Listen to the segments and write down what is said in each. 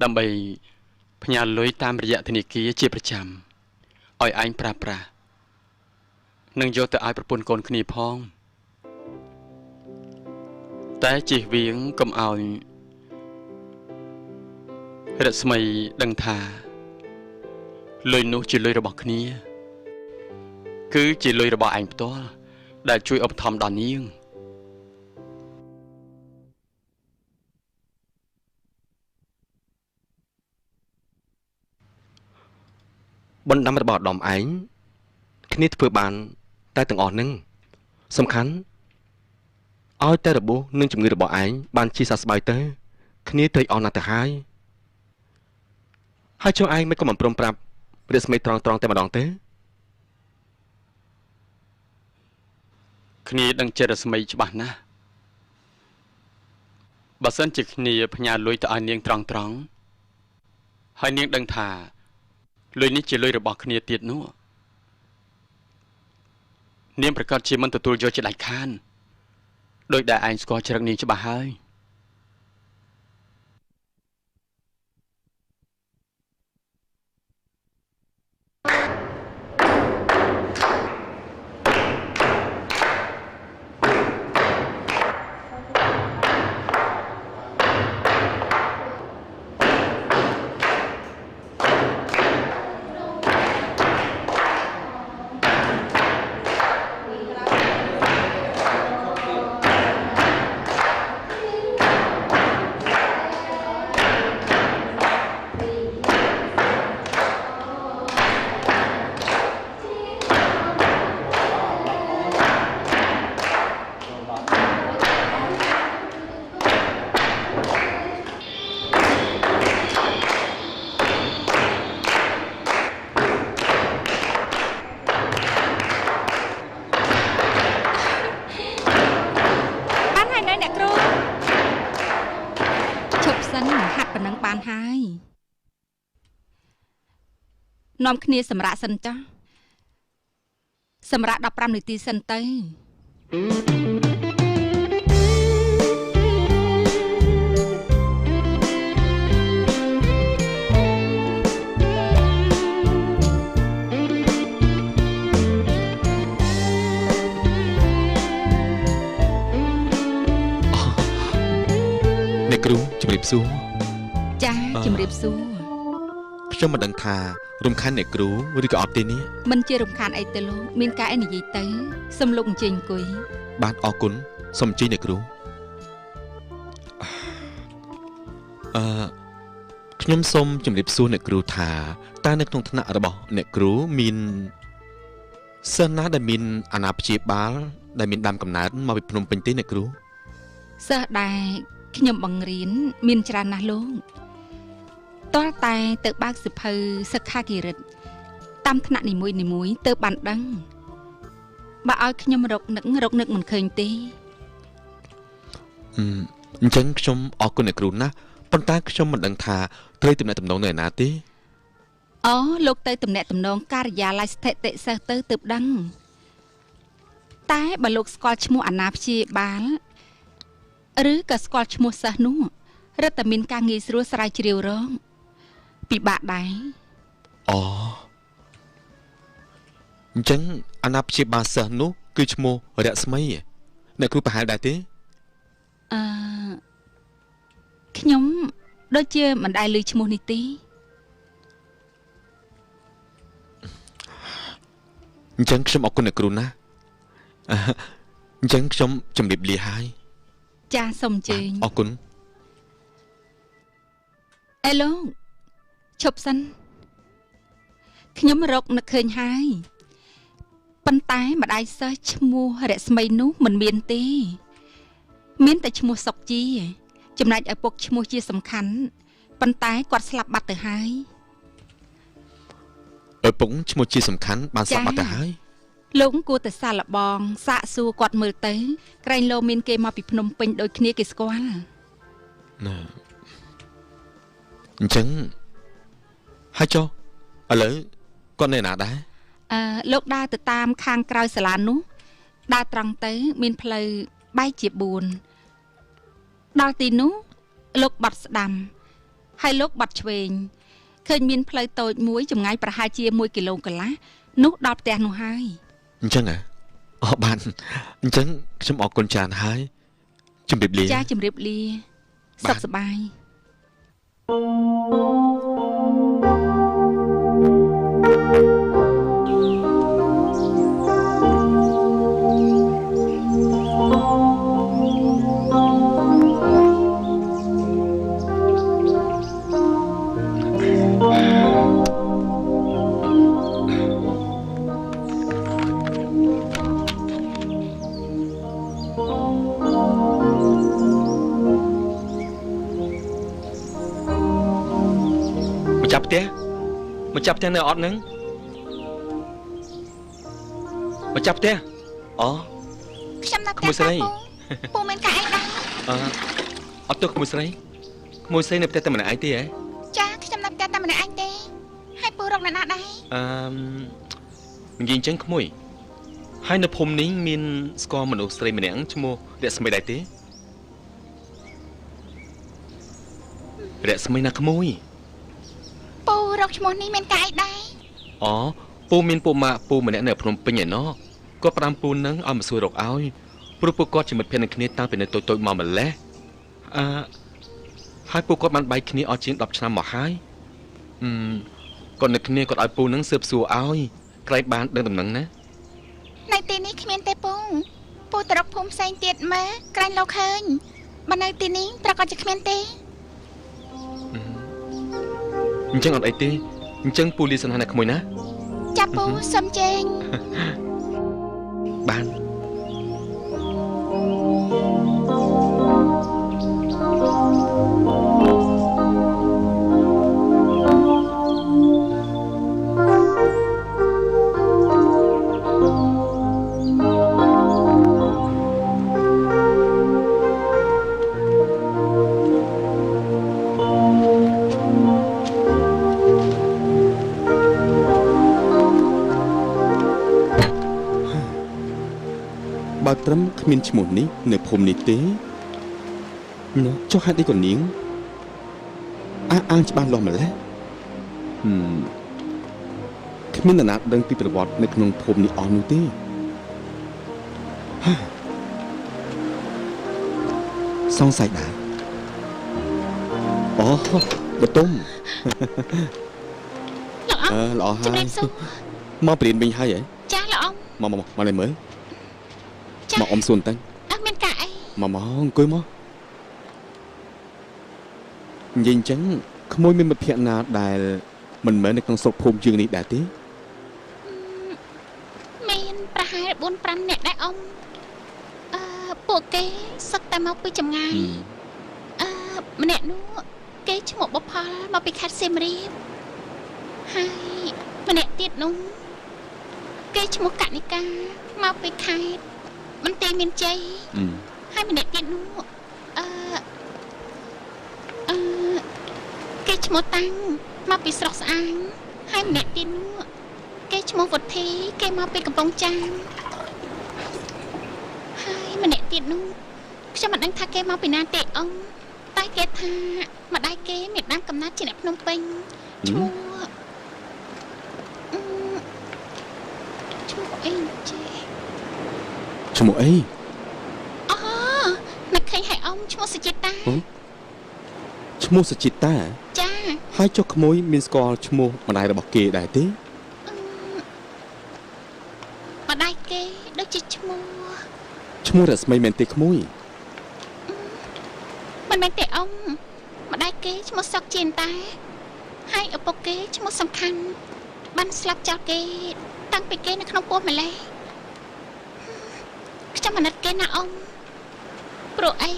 ដើម្បីផ្ញើលុយតាមរយៈធនាគារជាប្រចាំឲ្យឯងប្រើប្រាស់និងយកទៅឲ្យប្រពន្ធកូនគ្នាផងតែជៀសវាងកុំឲ្យរស្មីដឹងថាលុយនោះជាលុយរបស់គ្នាគឺជាលុយរបស់ឯងផ្ទាល់ដែលជួយឧបត្ថម្ភដល់នាងបណ្ដាំរបស់ឧត្តមឯងគ្នាធ្វើបានតែទាំងអស់នឹងសំខាន់ឲ្យតែរបួសនិងជំងឺរបស់ឯងបានជាសះស្បើយទៅគ្នាត្រេកអរណាស់ទៅហើយហើយចុះឯងមិនក៏មិនព្រមប្រាប់រស្មីត្រង់ត្រង់តែម្ដងទេគ្នាដឹងចិត្តរស្មីច្បាស់ណាស់បើសិនជាគ្នាផ្ញើលុយទៅឲ្យនាងត្រង់ត្រង់ហើយនាងដឹងថាលុយនេះជាលុយរបស់គ្នាទៀតនោះនាងប្រកាសជាមិនទទួលយកជាដាច់ខានដោយដែលឯងស្គាល់ជ្រឹកនាងច្បាស់ហើយ នាំគ្នាសម្រាកសិនចាស់សម្រាក15នាទីសិនទៅអ្នកគ្រូជំរាបសួរចាជំរាបសួរខ្ញុំមិនដឹងថារំខានអ្នកគ្រូឬក៏អត់ទេនេះមិនជារំខានអីទេលោកមានការអីនិយាយទៅសូមលោកអញ្ជើញអង្គុយបាទអរគុណសូមអញ្ជើញអ្នកគ្រូខ្ញុំសូមជម្រាបសួរអ្នកគ្រូថាតើនៅក្នុងថ្នាក់របស់អ្នកគ្រូមានសិស្សណាដែលមានអាណាព្យាបាលដែលមានដើមកំណើតមកពីភ្នំពេញទេអ្នកគ្រូសិស្សដែលខ្ញុំបង្រៀនមានច្រើនណាស់លោកតលតែទៅបើកសិភៅសិក្ខាគិរិទ្ធតាមថ្នាក់នីមួយនីមួយទៅបានដឹងបើឲ្យខ្ញុំរកនឹកមិនឃើញទេអញ្ចឹងខ្ញុំអរគុណអ្នកគ្រូណាស់ប៉ុន្តែខ្ញុំមិនដឹងថាត្រូវទំនាក់ទំនងនៅឯណាទេអូលោកទៅទំនាក់ទំនងការិយាល័យស្ថិតិសិស្សទៅទើបដឹងតែបើលោកស្គាល់ឈ្មោះអាណាព្យាបាលឬក៏ស្គាល់ឈ្មោះសិស្សនោះរឹតតែមានការងាយស្រួលស្រាវជ្រាវរងពិបាកដែរអូអញ្ចឹងអាណាព្យាបាលសិស្សនោះគឺឈ្មោះរស្មីអ្នកគ្រូប្រហែលដែរទេខ្ញុំដូចជាមិនដែលឮឈ្មោះនេះទេអញ្ចឹងខ្ញុំអរគុណអ្នកគ្រូណាស់អញ្ចឹងខ្ញុំជម្រាបលាហើយចាសូមអញ្ជើញអរគុណអេលោកឈប់សិនខ្ញុំរកនឹកឃើញហើយប៉ុន្តែម្ដាយសិស្សឈ្មោះរស្មីនោះមិនមានទេមានតែឈ្មោះសុកជាចំណែកឪពុកឈ្មោះជាសំខាន់ប៉ុន្តែគាត់ស្លាប់បាត់ទៅហើយឪពុកឈ្មោះជាសំខាន់បានស្លាប់បាត់ទៅហើយលោកគួរតែសាឡបងសាកសួរគាត់មើលទៅក្រែងលោមានគេមកពីភ្នំពេញដូចគ្នាគេស្គាល់ណាអញ្ចឹងហើយចុះឥឡូវគាត់នៅណាដែរលោកដើរទៅតាមខាងក្រោយសាលានោះដើរត្រង់ទៅមានផ្លូវបែកជា4ដល់ទីនោះលោកបាត់ស្ដាំ ហើយលោកបាត់ឆ្វេងឃើញមានផ្លូវតូចមួយចម្ងាយប្រហែលជា1គីឡូកន្លះនោះដល់ផ្ទះនោះហើយអញ្ចឹងហ៎អូបានអញ្ចឹងខ្ញុំអរគុណច្រើនហើយជម្រាបលាចាជម្រាបលាសុខសប្បាយមកចាប់ផ្ទះនៅអត់នឹងមកចាប់ផ្ទះអូខ្ញុំនៅផ្ទះស្រីពូមានកាអីដែរអឺអត់ទោះក្មួយស្រីក្មួយស្រីនៅផ្ទះតែម្នាក់ឯងទេហ៎ចាខ្ញុំនៅផ្ទះតែម្នាក់ឯងទេហើយពូរកអ្នកណាដែរអឺនិយាយអញ្ចឹងក្មួយហើយនៅភូមិនេះមានស្គាល់មនុស្សស្រីម្នាក់ឈ្មោះរស្មីដែរទេរស្មីណាក្មួយពូរកឈ្មោះនេះមានកាយដែរអូពូមានពួកម៉ាក់ពូម្នាក់នៅភ្នំពេញឯណោះគាត់ផ្ដាំពូនឹងឲ្យមកសួររកឲ្យព្រោះពួកគាត់ជាមិត្តភក្តិនឹងគ្នាតាំងពីនៅតូចៗមកម្លេះអឺហើយពួកគាត់បានបែកគ្នាអស់ជាង10ឆ្នាំមកហើយអឺគាត់នៅគ្នាគាត់ឲ្យពូនឹងស៊ើបសួរឲ្យក្រែងបានដឹងដំណឹងណានៅទីនេះគ្មានទេពូពូទៅរកភូមិផ្សេងទៀតមើលក្រែងលោកឃើញបើនៅទីនេះប្រកាសជាគ្មានទេអញ្ចឹងអត់អីទេអញ្ចឹងពូលាសិនហើយណាក្មួយណាចាពូសុំជេងបានបើត្រឹមគ្មានឈ្មោះនេះនៅភូមិនេះទេនោះចុះហេតុអីក៏នាងអះអាងច្បាស់លាស់ម្ល៉េះគ្មាននរណាដឹងពីប្រវត្តិនៅក្នុងភូមិនេះអស់នោះទេសង្ស័យដែរអូបតុមល្អហើយមកព្រៀនវិញហើយហ៎ចាល្អមកមកមកលេមើលមកអ៊ំសួនទៅអត់មានការអីមកមកអង្គុយមកនិយាយអញ្ចឹងក្មួយមានមិត្តភក្តិណាដែលមិនមែននៅក្នុងស្រុកភូមិយើងនេះដែរទេមានប្រហែល4 5នាក់ដែរអ៊ំអឺពួកគេសឹកតែមកពីចម្ងាយអឺម្នាក់នោះគេឈ្មោះបុផលមកពីខេត្តសៀមរាបហើយម្នាក់ទៀតនោះគេឈ្មោះកនិកាមកពីខេត្តបន្ទាយមានជ័យហើយម្នាក់ទៀតនោះអឺអឺគេឈ្មោះតាំងមកពីស្រុកស្អាងហើយម្នាក់ទៀតនោះគេឈ្មោះវុធីគេមកពីកំពង់ចាមហើយម្នាក់ទៀតនោះខ្ញុំមិនដឹងថាគេមកពីណាទេអ៊ំតែគេថាម្ដាយគេមានដើមកំណត់ជាអ្នកភ្នំពេញឈ្មោះឈ្មោះអីចេះឈ្មោះអីអូនឹកឃើញហើយអ៊ំឈ្មោះសុចិតាឈ្មោះសុចិតាចាហើយចុះក្មួយមានស្គាល់ឈ្មោះម្ដាយរបស់គេដែរទេម្ដាយគេដូចជាឈ្មោះរស្មីមែនទេក្មួយមិនមែនទេអ៊ំម្ដាយគេឈ្មោះសុកជានតាហើយឪពុកគេឈ្មោះសំខាន់បានស្លាប់ចោលគេតាំងពីគេនៅក្នុងពោះម្លេះខ្ញុំអាណិតគេណាអ៊ំព្រោះអី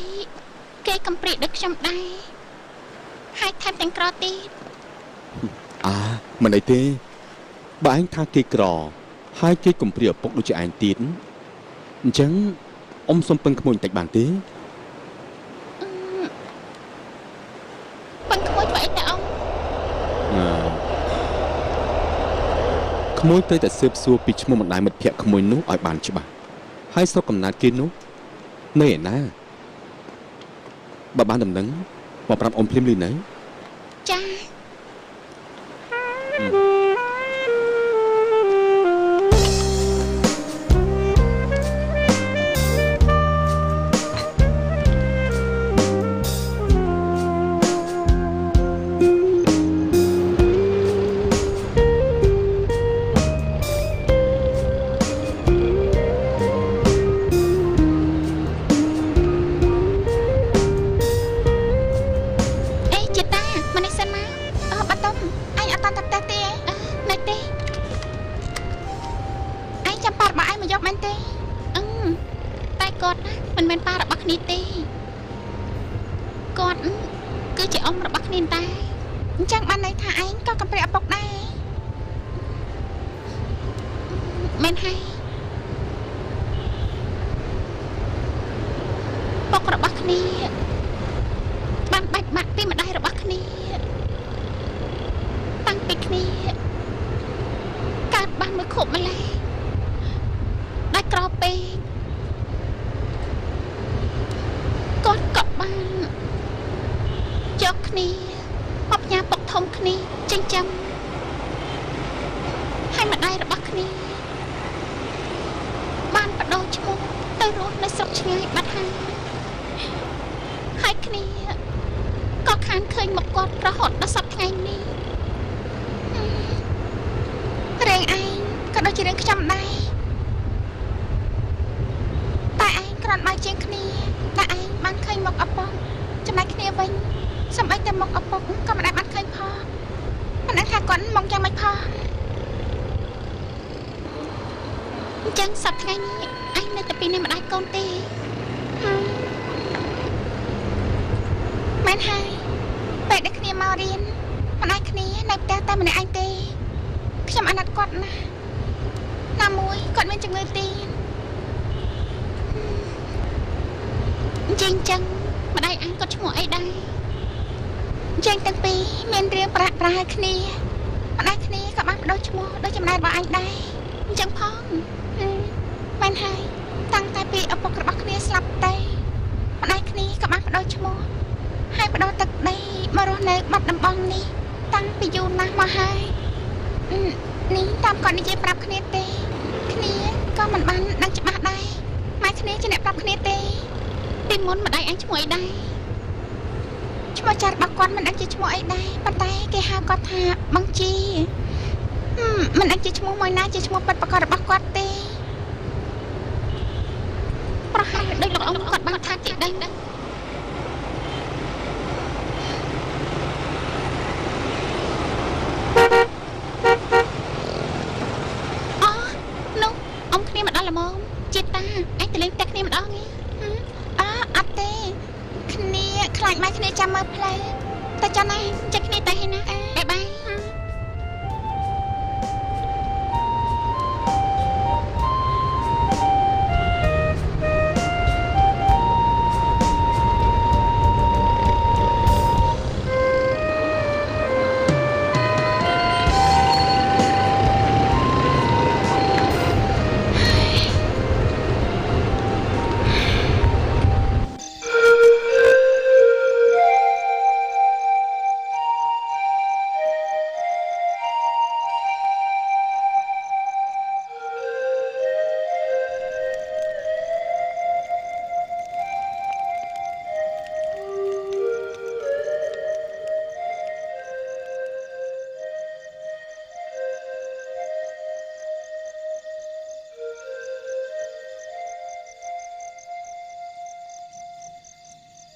គេកំព្រាដូចខ្ញុំដែរហើយថែមទាំងក្រទៀតអាមិនអីទេបើឯងថាគេក្រហើយគេកំព្រាឪពុកដូចជាឯងទៀតអញ្ចឹងអ៊ំសុំពឹងក្មួយបន្តិចបានទេពឹងក្មួយធ្វើអីទៅអ៊ំក្មួយត្រូវតែស៊ើបសួរពីឈ្មោះម្ដាយមិត្តភក្តិក្មួយនោះឲ្យបានច្បាស់ហើយស្រុកកំណើតគេនោះនៅឯណាបើបានដំណឹងមកប្រាប់អ៊ំភ្លាមលឺនៅ ចា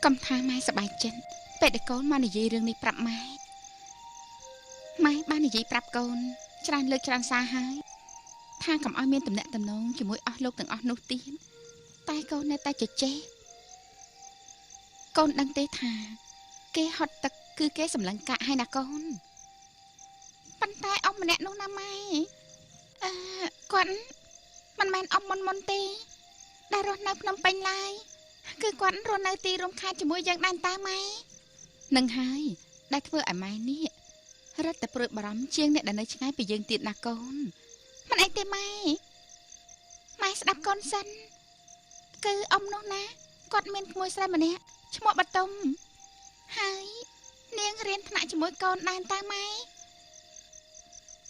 កំថាម៉ែសប្បាយចិត្តពេលដែលកូនមកនិយាយរឿងនេះប្រាប់ម៉ែម៉ែបាននិយាយប្រាប់កូនច្រើនលើកច្រើនសារហើយថាកុំឲ្យមានទំនាក់ទំនងជាមួយអស់លោកទាំងអស់នោះទៀតតែកូននៅតែជជែកកូនដឹងទេថាគេហត់ទឹកគឺគេសម្លឹងកាក់ហើយណាកូនប៉ុន្តែអ៊ំម្នាក់នោះណាម៉ែគាត់មិនមែនអ៊ំមុនទេដែលរស់នៅភ្នំពេញឡើយគឺគាត់រស់នៅទីរួមខេត្តជាមួយយើងដែរតើម៉ែនឹងហើយដែលធ្វើឲ្យម៉ែនេះរត់តែព្រួយបារម្ភជាងអ្នកដែលនៅឆ្ងាយពីយើងទៀតណាកូនមិនអីទេម៉ែម៉ែស្ដាប់កូនសិនគឺអ៊ំនោះណាគាត់មានក្មួយស្រីម្នាក់ឈ្មោះបតុមហើយ នាងរៀនថ្នាក់ជាមួយកូនដែរតើម៉ែ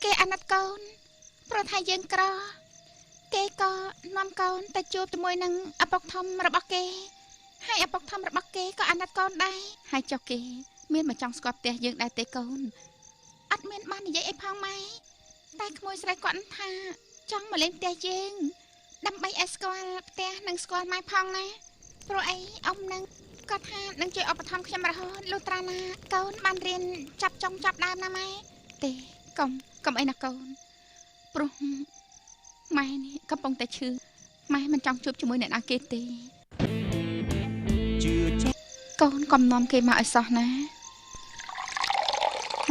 គេអាណិតកូនព្រោះថាយើងក្រគេក៏នាំកូនទៅជួបជាមួយនឹងឪពុកធំរបស់គេហើយឪពុកធំរបស់គេក៏អាណិតកូនដែរហើយចុះគេមានមកចង់ស្គាល់ផ្ទះយើងដែរទេកូនអត់មានបាននិយាយអីផងម៉ែតែក្មួយស្រីគាត់ថាចង់មកលេងផ្ទះយើងដើម្បីឲ្យស្គាល់ផ្ទះនិងស្គាល់ម៉ែផងណាព្រោះអីអ៊ំនឹងគាត់ថានឹងជួយឧបត្ថម្ភខ្ញុំរហូតលុះត្រាណាកូនបានរៀនចាប់ចុងចាប់ដើមណាម៉ែទេកុំអីណាកូនព្រោះម៉ែនេះកំពុងតែឈឺម៉ែមិនចង់ជួបជាមួយអ្នកណាគេទេកូនកុំនាំគេមកឲ្យសោះណា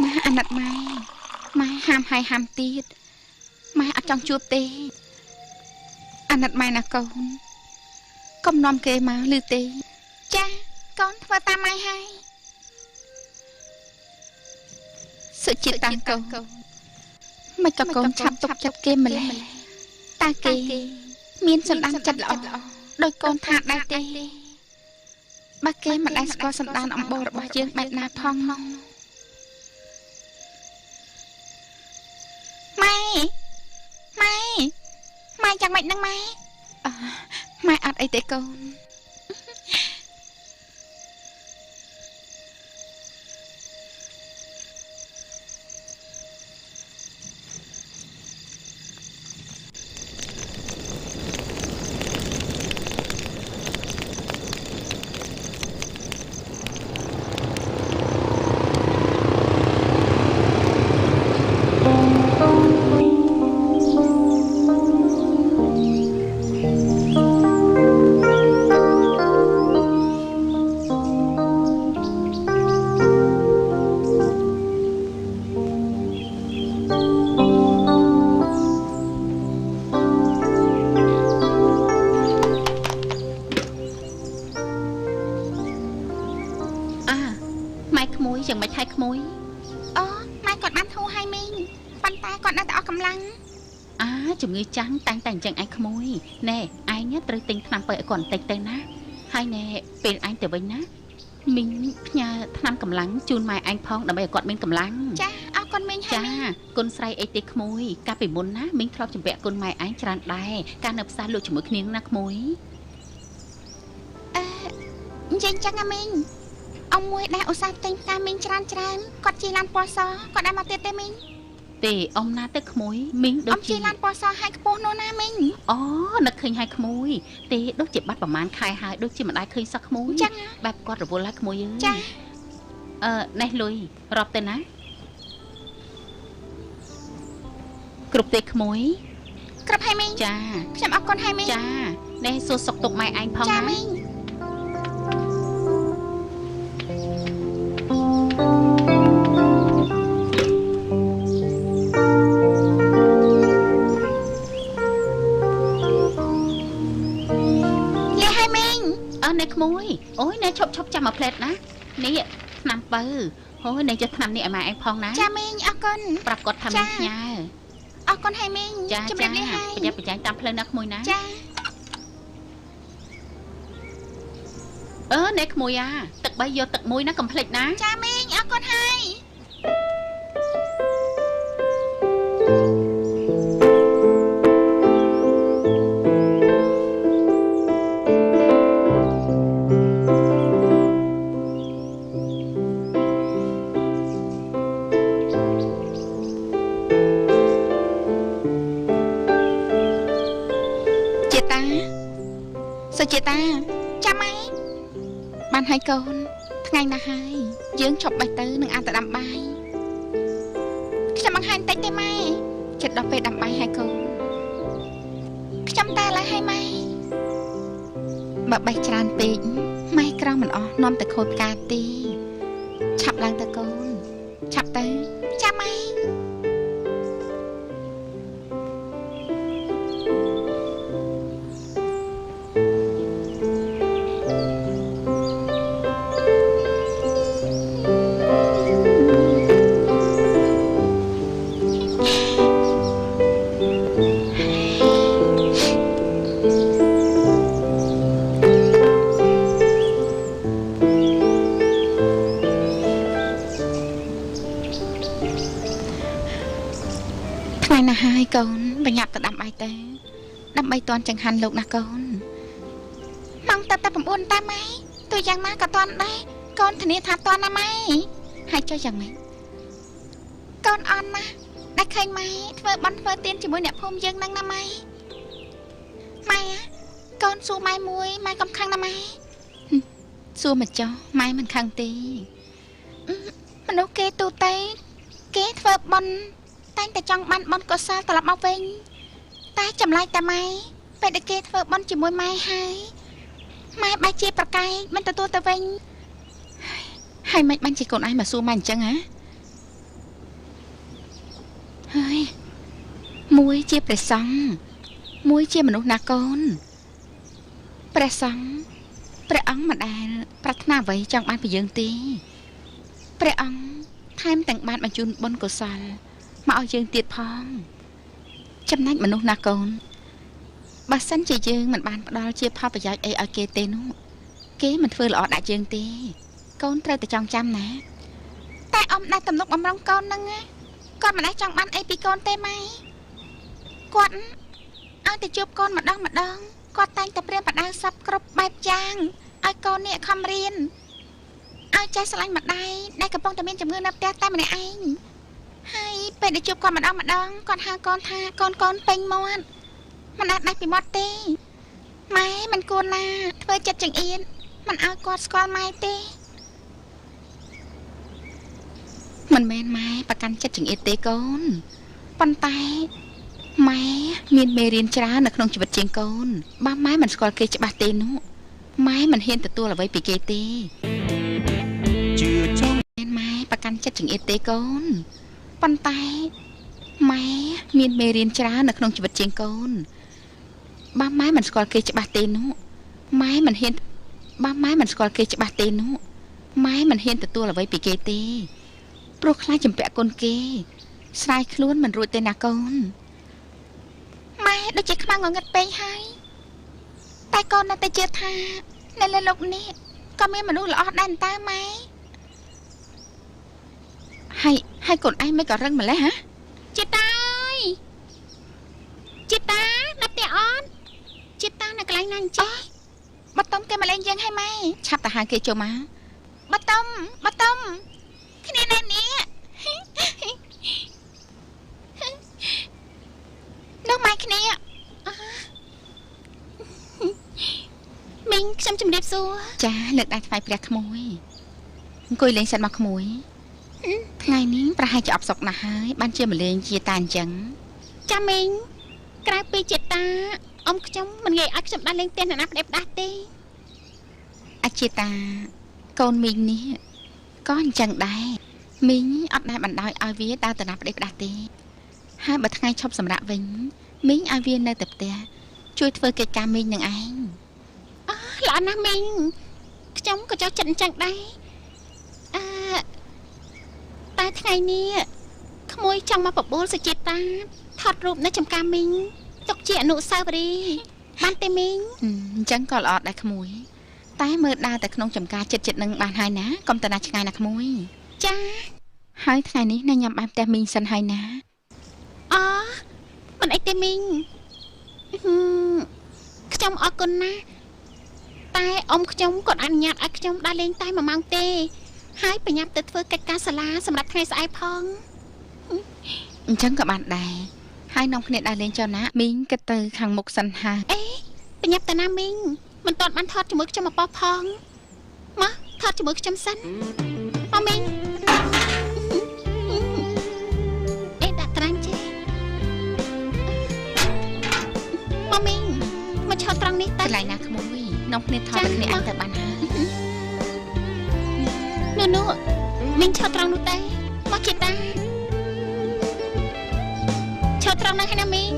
ណាអាណិតម៉ែម៉ែហាមហើយហាមទៀតម៉ែអត់ចង់ជួបទេអាណិតម៉ែណាកូនកុំនាំគេមកឮទេចាកូនធ្វើតាមម៉ែហើយសុជាតិតាកូនមិនក៏កូនឆាប់ទុកចិត្តគេម្ល៉េះតើគេមានសន្តានចិត្តល្អដោយកូនថាដែរទេបើគេមិនដែលស្គាល់សន្តានអំបូររបស់យើងបែបណាផងនោះម៉ែម៉ែម៉ែយ៉ាងម៉េចនឹងម៉ែម៉ែអត់អីទេកូន យ៉ាងម៉េចហើយក្មួយអូម៉ែគាត់បានធូរហើយមីងប៉ុន្តែគាត់នៅតែអស់កម្លាំងអាជំងឺចាំងតែងតែអញ្ចឹងឯងក្មួយណែឯងត្រូវទិញថ្នាំបើឲ្យគាត់បន្តិចទៅណាហើយណែពេលឯងទៅវិញណាមីងផ្ញើថ្នាំកម្លាំងជូនម៉ែឯងផងដើម្បីឲ្យគាត់មានកម្លាំងចាអរគុណមីងចាគុណស្រ័យអីទេក្មួយកាលពីមុនណាមីងធ្លាប់ជំពាក់គុណម៉ែឯងច្រើនដែរកាលនៅផ្សារលក់ជាមួយគ្នាណាក្មួយអឺនិយាយចឹងណាមីងអ៊ំមួយដែលឧស្សាហ៍ទិញផ្កាមីងច្រើនច្រើនគាត់ជិះឡានពណ៌សគាត់ដែរមកទៀតទេមីងទេអ៊ំណាទៅក្មួយមីងដូចអ៊ំជិះឡានពណ៌សហើយខ្ពស់នោះណាមីងអូនឹកឃើញហើយក្មួយទេដូចជាបាត់ប្រហែលខែហើយដូចជាមិនដែលឃើញសោះក្មួយបែបគាត់រវល់ហើយក្មួយអើយចាអឺនេះលុយរាប់ទៅណាគ្រប់ទេក្មួយគ្រប់ហើយមីងចាខ្ញុំអរគុណហើយមីងចានេះសួរសុខទុក្ខម៉ែឯងផងណាចាមីងក្មួយអូយណែឈប់ឈប់ចាំមួយផ្លែតណានេះថ្នាំបើអូយណែយកថ្នាំនេះឲ្យម៉ែឯងផងណាចាមីងអរគុណប្រាប់គាត់ថាមីងផ្ញើអរគុណហើយមីងជម្រាបលាហើយប្រញាប់ប្រញាែងតាមផ្លូវណាក្មួយណាចាអឺណែក្មួយអាទឹកបីយកទឹកមួយណាកុំភ្លេចណាចាមីងអរគុណហើយសុជាតាចាំម៉ែបានហើយកូនថ្ងៃណាស់ហើយយើងឈប់បេះទៅនឹងអានទៅដាំបាយខ្ញុំបង្ហាញតិចទេម៉ែចិត្តដល់ពេលដាំបាយហើយកូនខ្ញុំតែឡើយហើយម៉ែបើបេះច្រើនពេកម៉ែក្រមិនអស់នាំតែខូចផ្កាទេឆាប់ឡើងទៅកូនឆាប់ទៅចាំម៉ែ ថ្ងៃណាហើយកូនបញ្ញាប់ទៅដាំបាយទៅដើម្បីតន់ចង្ហាន់លោកណាកូនម៉ោងតែ9តាម៉ែទោះយ៉ាងណាក៏តន់ដែរកូនធានាថាតន់ណាម៉ែហើយចុះយ៉ាងម៉េចកូនអន់ណាស់ដែលឃើញម៉ែធ្វើបន់ធ្វើទៀនជាមួយអ្នកភូមិយើងនឹងណាម៉ែម៉ែកូនសួរម៉ែមួយម៉ែកុំខឹងណាម៉ែសួរមកចុះម៉ែមិនខឹងទេមនុស្សគេទូទៅគេធ្វើបន់តែងតែចង់បានបន់កុសលត្រឡប់មកវិញតែចម្លែកតែម៉ែពេលដែលគេធ្វើបន់ជាមួយម៉ែហើយម៉ែបែរជាប្រកែកមិនទទួលទៅវិញហើយមិនបានជាកូនឯងមកសួរម៉ែអញ្ចឹងហ៎ហើយមួយជាព្រះសង្ឃមួយជាមនុស្សណាកូនព្រះសង្ឃព្រះអង្គមិនដែលប្រាថ្នាអ្វីចង់បានពីយើងទេព្រះអង្គថែមទាំងបានបញ្ជូនបុណ្យកុសលមកឲ្យយើងទៀតផងចំណែកមនុស្សណាកូនបើសិនជាយើងមិនបានផ្ដល់ជាផលប្រយោជន៍អីឲ្យគេទេនោះគេមិនធ្វើល្អដាក់យើងទេកូនត្រូវតែចងចាំណាតែអ៊ំដែលទំនុកបំរុងកូនហ្នឹងគាត់មិនដែលចង់បានអីពីកូនទេម៉ែគាត់ឲ្យតែជួបកូនម្ដងម្ដងគាត់តែងតែព្រានបដៅសពគ្រប់បែបយ៉ាងឲ្យកូននេះខំរៀនឲ្យចេះស្រឡាញ់ម្ដាយដែលកំពុងតែមានជំងឺនៅផ្ទះតែម្នាក់ឯងហើយពេលដែលជួបគាត់ម្ដងម្ដងគាត់ហៅកូនថាកូនកូនពេញមាត់មិនអាចដាច់ពីមាត់ទេម៉ែមិនគួរណាធ្វើចិត្តចង្អៀតមិនឲ្យគាត់ស្គាល់ម៉ែទេមិនមែនម៉ែប្រកាន់ចិត្តចង្អៀតទេកូនប៉ុន្តែម៉ែមានមេរៀនច្រើននៅក្នុងជីវិតជាងកូនបើម៉ែមិនស្គាល់គេច្បាស់ទេនោះម៉ែមិនហ៊ានទទួលអ្វីពីគេទេជឿចង់ម៉ែប្រកាន់ចិត្តចង្អៀតទេកូនប៉ុន្តែម៉ែមានមេរៀនច្រើននៅក្នុងជីវិតជាងកូនបើម៉ែមិនស្គាល់គេច្បាស់ទេនោះម៉ែមិនហ៊ានបើម៉ែមិនស្គាល់គេច្បាស់ទេនោះម៉ែមិនហ៊ានទទួលអ្វីពីគេទេព្រោះខ្លាចចម្ពាក់គុណគេស្រាយខ្លួនមិនរួចទេណាកូនម៉ែដូចជាខ្មាំងងងឹតពេកហើយតែកូននៅតែជឿថានៅលើលោកនេះក៏មានមនុស្សល្អដែរតើម៉ែហើយកូនឯងមិនក៏រឹងម្លេះហ៎ជីតាអើយជីតាដល់ផ្ទះអត់ជីតានៅកន្លែងណាអញ្ចេះបតុមគេមកលេងយើងឲ្យម៉ែឆាប់ទៅហៅគេចូលមកបតុមបតុមគ្នានៅនេះនោះម៉ែគ្នាមីងខ្ញុំជម្រាបសួរចាលើកដៃថ្វាយព្រះក្មួយអង្គុយលេងសិនមកក្មួយថ្ងៃនេះប្រហែលជាអបសុកណាស់ហើយបានជាមលេងជាតាអញ្ចឹងចាមីងក្រៅពីជាតាអ៊ំខ្ញុំមិនងាយឲ្យខ្ញុំដើរលេងផ្ទះអ្នកណាផ្ដេសផ្ដាស់ទេអជាតាកូនមីងនេះក៏អញ្ចឹងដែរមីងអត់ដែលបណ្ដោយឲ្យវាដើរទៅណាផ្ដេសផ្ដាស់ទេហើយបើថ្ងៃឈប់សម្រាកវិញមីងឲ្យវានៅតែផ្ទះជួយធ្វើកិច្ចការមីងនឹងឯងអើល្អណាស់មីងខ្ញុំក៏ចូលចិត្តអញ្ចឹងដែរអឺតែថ្ងៃនេះក្មួយចង់មកបបួលសុជាតាថតរូបនៅចំការមីងទុកជាអនុស្សាវរីយ៍បានទេមីងអញ្ចឹងក៏ល្អដែរក្មួយតែមើលដើរតែក្នុងចំការចិត្តចិត្តនឹងបានហើយណាកុំទៅណាឆ្ងាយណាក្មួយចាហើយថ្ងៃនេះនៅញ៉ាំបាយផ្ទះមីងសិនហើយណាអូមិនអីទេមីងខ្ញុំអរគុណណាស់តែអ៊ំខ្ញុំគាត់អនុញ្ញាតឲ្យខ្ញុំដើរលេងតែ1ម៉ោងទេហើយបញ្ញាប់ទៅធ្វើកិច្ចការសាលាសម្រាប់ថ្ងៃស្អែកផងអញ្ចឹងក៏បានដែរហើយនាំគ្នាដើរលេងចុះណាមីងគិតទៅខាងមុខសិនហើយអេបញ្ញាប់ទៅណាមីងមិនទាន់បានថតជាមួយខ្ញុំមកប៉ោះផងមកថតជាមួយខ្ញុំសិនមកមីងអេដាក់ត្រាំចេះមកមីងមកឈរត្រង់នេះតើកន្លែងណាក្មួយនាំគ្នាថតតែគ្នាឯងទៅបានហើយនោះនោះមីងឈរត្រង់នោះទេមកជាតាឈរត្រង់នោះហើយណាមីង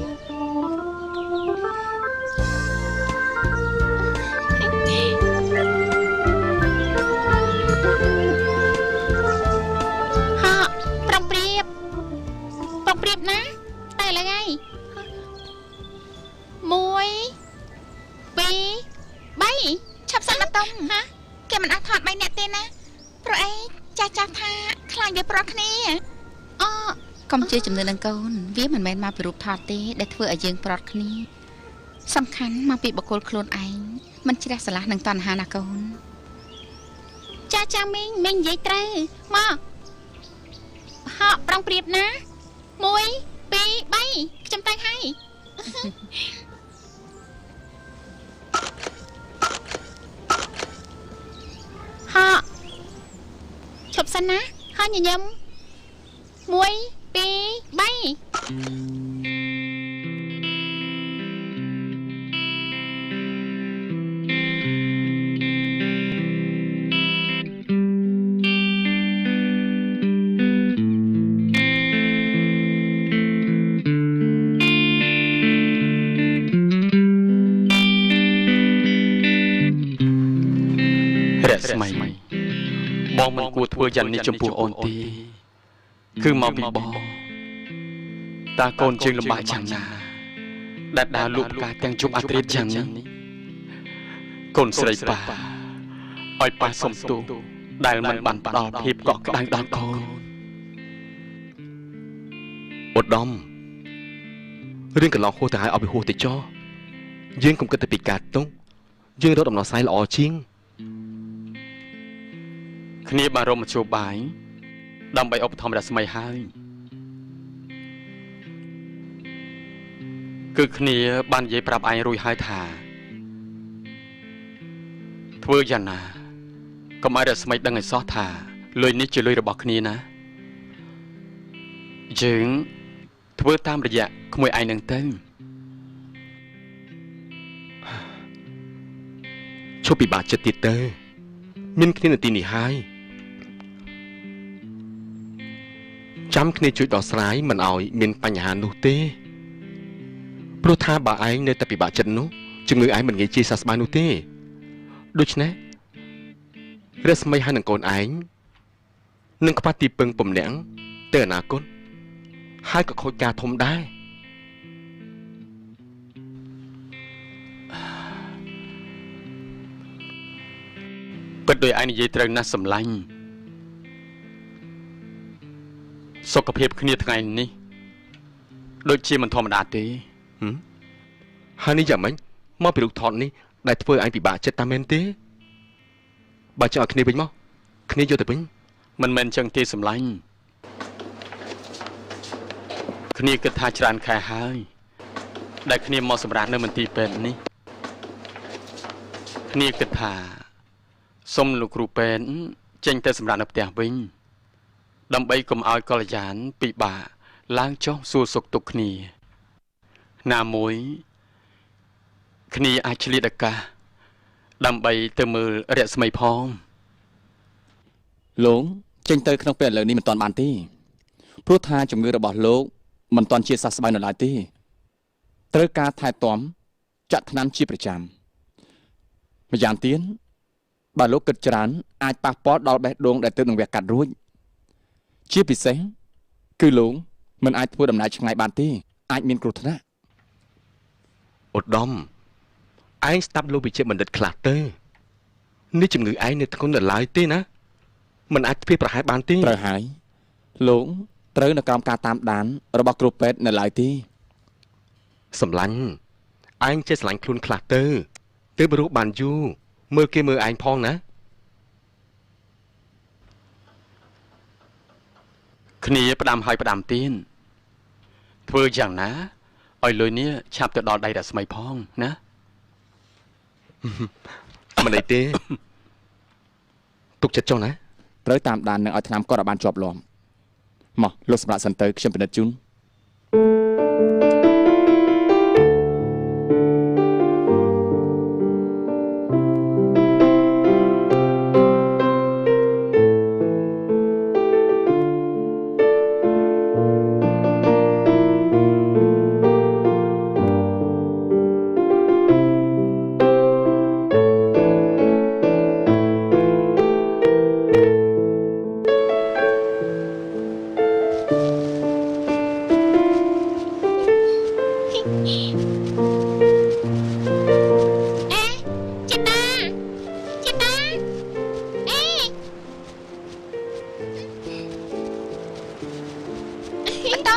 ហ่าប្រុងព្រៀបប្រុងព្រៀបណាតែឥឡូវហើយ1 2 3ឆាប់សិនមកតុំហ៎គេមិនអាចថត3នាក់ទេណាព្រោះអីចាស់ចាស់ថាខ្លាចវាប្រត់គ្នាអូ កុំជឿជំនឿនឹងកូនវាមិនមែនមកពីរូបថតទេដែលធ្វើឲ្យយើងប្រត់គ្នាសំខាន់មកពីបុគ្គលខ្លួនឯងមិនជ្រះស្រឡះនឹងតណ្ហាណាកូនចាចាមីងមីងនិយាយត្រូវមកហក់ប្រុងប្រៀបណា1 2 3ខ្ញុំតែងហើយហក់ឈប់សិនណាហើយញញឹម1 2 3ស្មៃបងមិនគួរធ្វើយ៉ាងនេះចំពោះអូនទេគឺមកពីបងតាកូនជើងលំបាកយ៉ាងណាដែលដើរលក់ផ្កាទាំងជប់អាត្រៀតយ៉ាងនេះកូនស្រីប៉ាឲ្យប៉ាសុំទោសដែលមិនបានផ្ដល់ភាពកក់ក្ដៅដល់កូនឧត្តមរឿងកន្លងហួសទៅហើយឲ្យវាហួសទៅចោះយើងកុំគិតតែពីការទុកយើងរកដំណោះស្រាយល្អជាងគ្នាបានរកមធ្យោបាយដើម្បីឧបត្ថម្ភរស្មីហើយគឺគ្នាបាននិយាយប្រាប់ឯងរួចហើយថាធ្វើយ៉ាងណាកុំឲ្យរស្មីដឹងឲ្យសោះថាលុយនេះជាលុយរបស់គ្នាណាយើងធ្វើតាមរយៈក្មួយឯងនឹងទៅឈប់ពិបាកចិត្តទៀតទៅមានគ្នានៅទីនេះហើយចាំគ្នាជួយដោះស្រាយមិនឲ្យមានបញ្ហានោះទេព្រោះថាបើឯងនៅតែពិបាកចិត្តនោះជំងឺឯងមិនងាយជាសះស្បើយនោះទេដូច្នេះរស្មីហើយនឹងកូនឯងនឹងខ្វះទីពឹងពំនាក់ទៅអនាគតហើយក៏ខូចការធំដែរពិតដោយឯងនិយាយត្រូវណាស់សម្លាញ់សុខភាពគ្នាថ្ងៃនេះដូចជាមិនធម្មតាទេហើយនេះយ៉ាងម៉េចមកពីរូបថតនេះដែលធ្វើឲ្យឯងពិបាកចិត្តតាមមែនទេបើចង់ឲ្យគ្នាវិញមកគ្នាយកទៅវិញមិនមែនចឹងទេសម្លាញ់គ្នាគិតថាច្រើនខែហើយដែលគ្នាមកសម្រាប់នៅមន្ទីរពេទ្យនេះគ្នាគិតថាសុំលោកគ្រូពេទ្យចេញទៅសម្រាប់នៅផ្ទះវិញដើម្បីកុំឲ្យកល្យានពិបាកឡើងចុះសួរសុខទុក្ខគ្នាណាមួយគ្នាអាចឆ្លៀតឱកាសដើម្បីទៅមើលរស្មីផងលោកចេញទៅក្នុងពេលឥឡូវនេះមិនទាន់បានទេព្រោះថាជំងឺរបស់លោកមិនទាន់ជាសះស្បើយនៅឡើយទេត្រូវការថែទាំចាក់ថ្នាំជាប្រចាំម្យ៉ាងទៀតបើលោកគិតច្រើនអាចប៉ះពាល់ដល់បេះដូងដែលទើបនឹងវះកាត់រួចជាពិសេសគឺលោកមិនអាចធ្វើដំណើរឆ្ងាយបានទេអាចមានគ្រោះថ្នាក់ឧត្តមឯងស្ដាប់លោកវិជ្ជបណ្ឌិតខ្លះទៅនេះជំងឺឯងនៅធ្ងន់នៅឡើយទេណាមិនអាចធ្វើប្រហែលបានទេត្រូវហើយលោកត្រូវនៅក្រោមការតាមដានរបស់គ្រូពេទ្យនៅឡើយទេសម្លាញ់ឯងចេះស្រឡាញ់ខ្លួនខ្លះទៅទើបរស់បានយូរមើលគេមើលឯងផងណាគ្នាផ្ដាំហើយផ្ដាំទៀតធ្វើយ៉ាងណាឲ្យលុយនេះឆាប់ទៅដល់ដៃរស្មីផងណាមិនអីទេទុកចិត្តចុះណាត្រូវតាមដាននឹងឲ្យថ្នាំគាត់ឲ្យបានជាប់លាប់មកលោកសម្រាប់សិនទៅខ្ញុំពិនិត្យជូន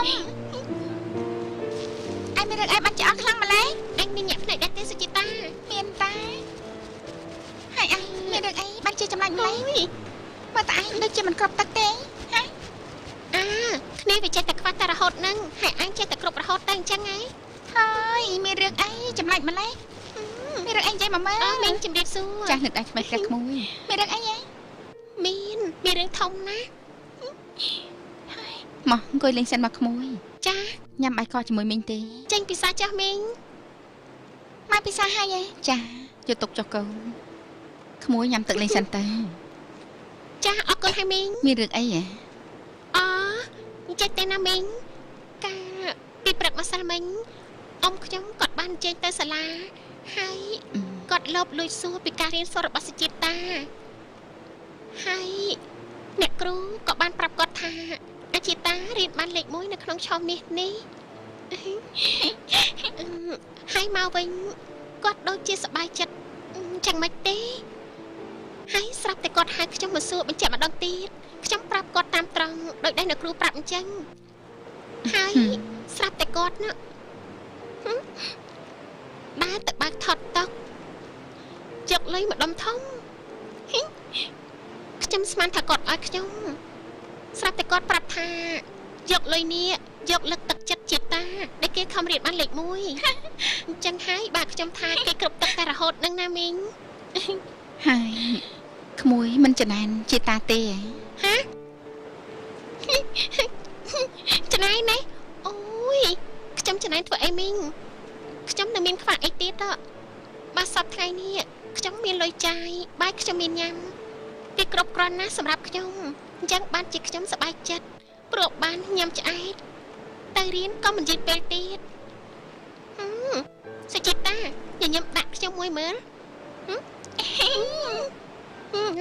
អ៊ំឯងមានរឿងអីបានឆ្អល់ខ្លាំងម្ល៉េះអញមានញាក់ភ្នែកដែរទេសុជីតាមានតាហើយឯងមានរឿងអីបានជាចម្លែកម្ល៉េះមើលតែឯងដូចជាមិនគ្រប់ទឹកទេហ៎អើគ្នាវាចេះតែខ្វះតែរហូតហ្នឹងហើយអញចេះតែគ្រប់រហូតទៅអញ្ចឹងហ៎ហើយមានរឿងអីចម្លែកម្ល៉េះមានរឿងអីនិយាយមកមើលមីងជំរាបសួរចាស់នឹកដែរថ្មីផ្ទះក្មួយមានរឿងអីហ៎មានរឿងធំណាស់ហើយមកអង្គុយលេងសិនមកក្មួយចាញ៉ាំបាយកជាមួយមីងទេចេញពិសាចាស់មីងមកពិសាហើយហ៎ចាយកទុកចុះកូនក្មួយញ៉ាំទឹកលេងសិនទៅចាអរគុណហើយមីងមានរឿងអីហ៎អូចេះទេណាមីងកាពីព្រឹកម្សិលមិញអ៊ំខ្ញុំគាត់បានចេញទៅសាលាហើយគាត់លបលួចសួរពីការរៀនសូត្ររបស់សុជីតាហើយអ្នកគ្រូក៏បានប្រាប់គាត់ថាអាជីតារៀនបានលេខ1នៅក្នុងឆមាសនេះហើយមកវិញគាត់ដូចជាសប្បាយចិត្តចឹងមិនទេហើយស្រាប់តែគាត់ហៅខ្ញុំមកសួរបញ្ជាក់ម្ដងទៀតខ្ញុំប្រាប់គាត់តាមត្រង់ដោយដែលអ្នកគ្រូប្រាប់អញ្ចឹងហើយស្រាប់តែគាត់ណាដើរទៅបើកថតតុកយកលុយម្ដុំធំខ្ញុំស្មានថាគាត់ឲ្យខ្ញុំស្រាប់តែគាត់ប្រាប់ថាយកលុយនេះយកលើកទឹកចិត្តជាតាដែលគេខំរៀនបានលេខ1អញ្ចឹងហើយបាទខ្ញុំថាគេគ្រប់ទឹកតែរហូតនឹងណាមីងហើយក្មួយមិនចំណែនជាតាទេហ៎ចំណែនណាអូយខ្ញុំចំណែនធ្វើអីមីងខ្ញុំនៅមានខ្វះអីទៀតបើសប្តាហ៍ថ្ងៃនេះខ្ញុំមានលុយចាយបាយខ្ញុំមានញ៉ាំគេគ្រប់គ្រាន់ណាស់សម្រាប់ខ្ញុំអញ្ចឹងបានជាខ្ញុំសប្បាយចិត្តព្រោះបានញ៉ាំឆ្អែតទៅរៀនក៏មិនយឺតពេលទៀតសុជីតាញញឹមដាក់ខ្ញុំមួយមើល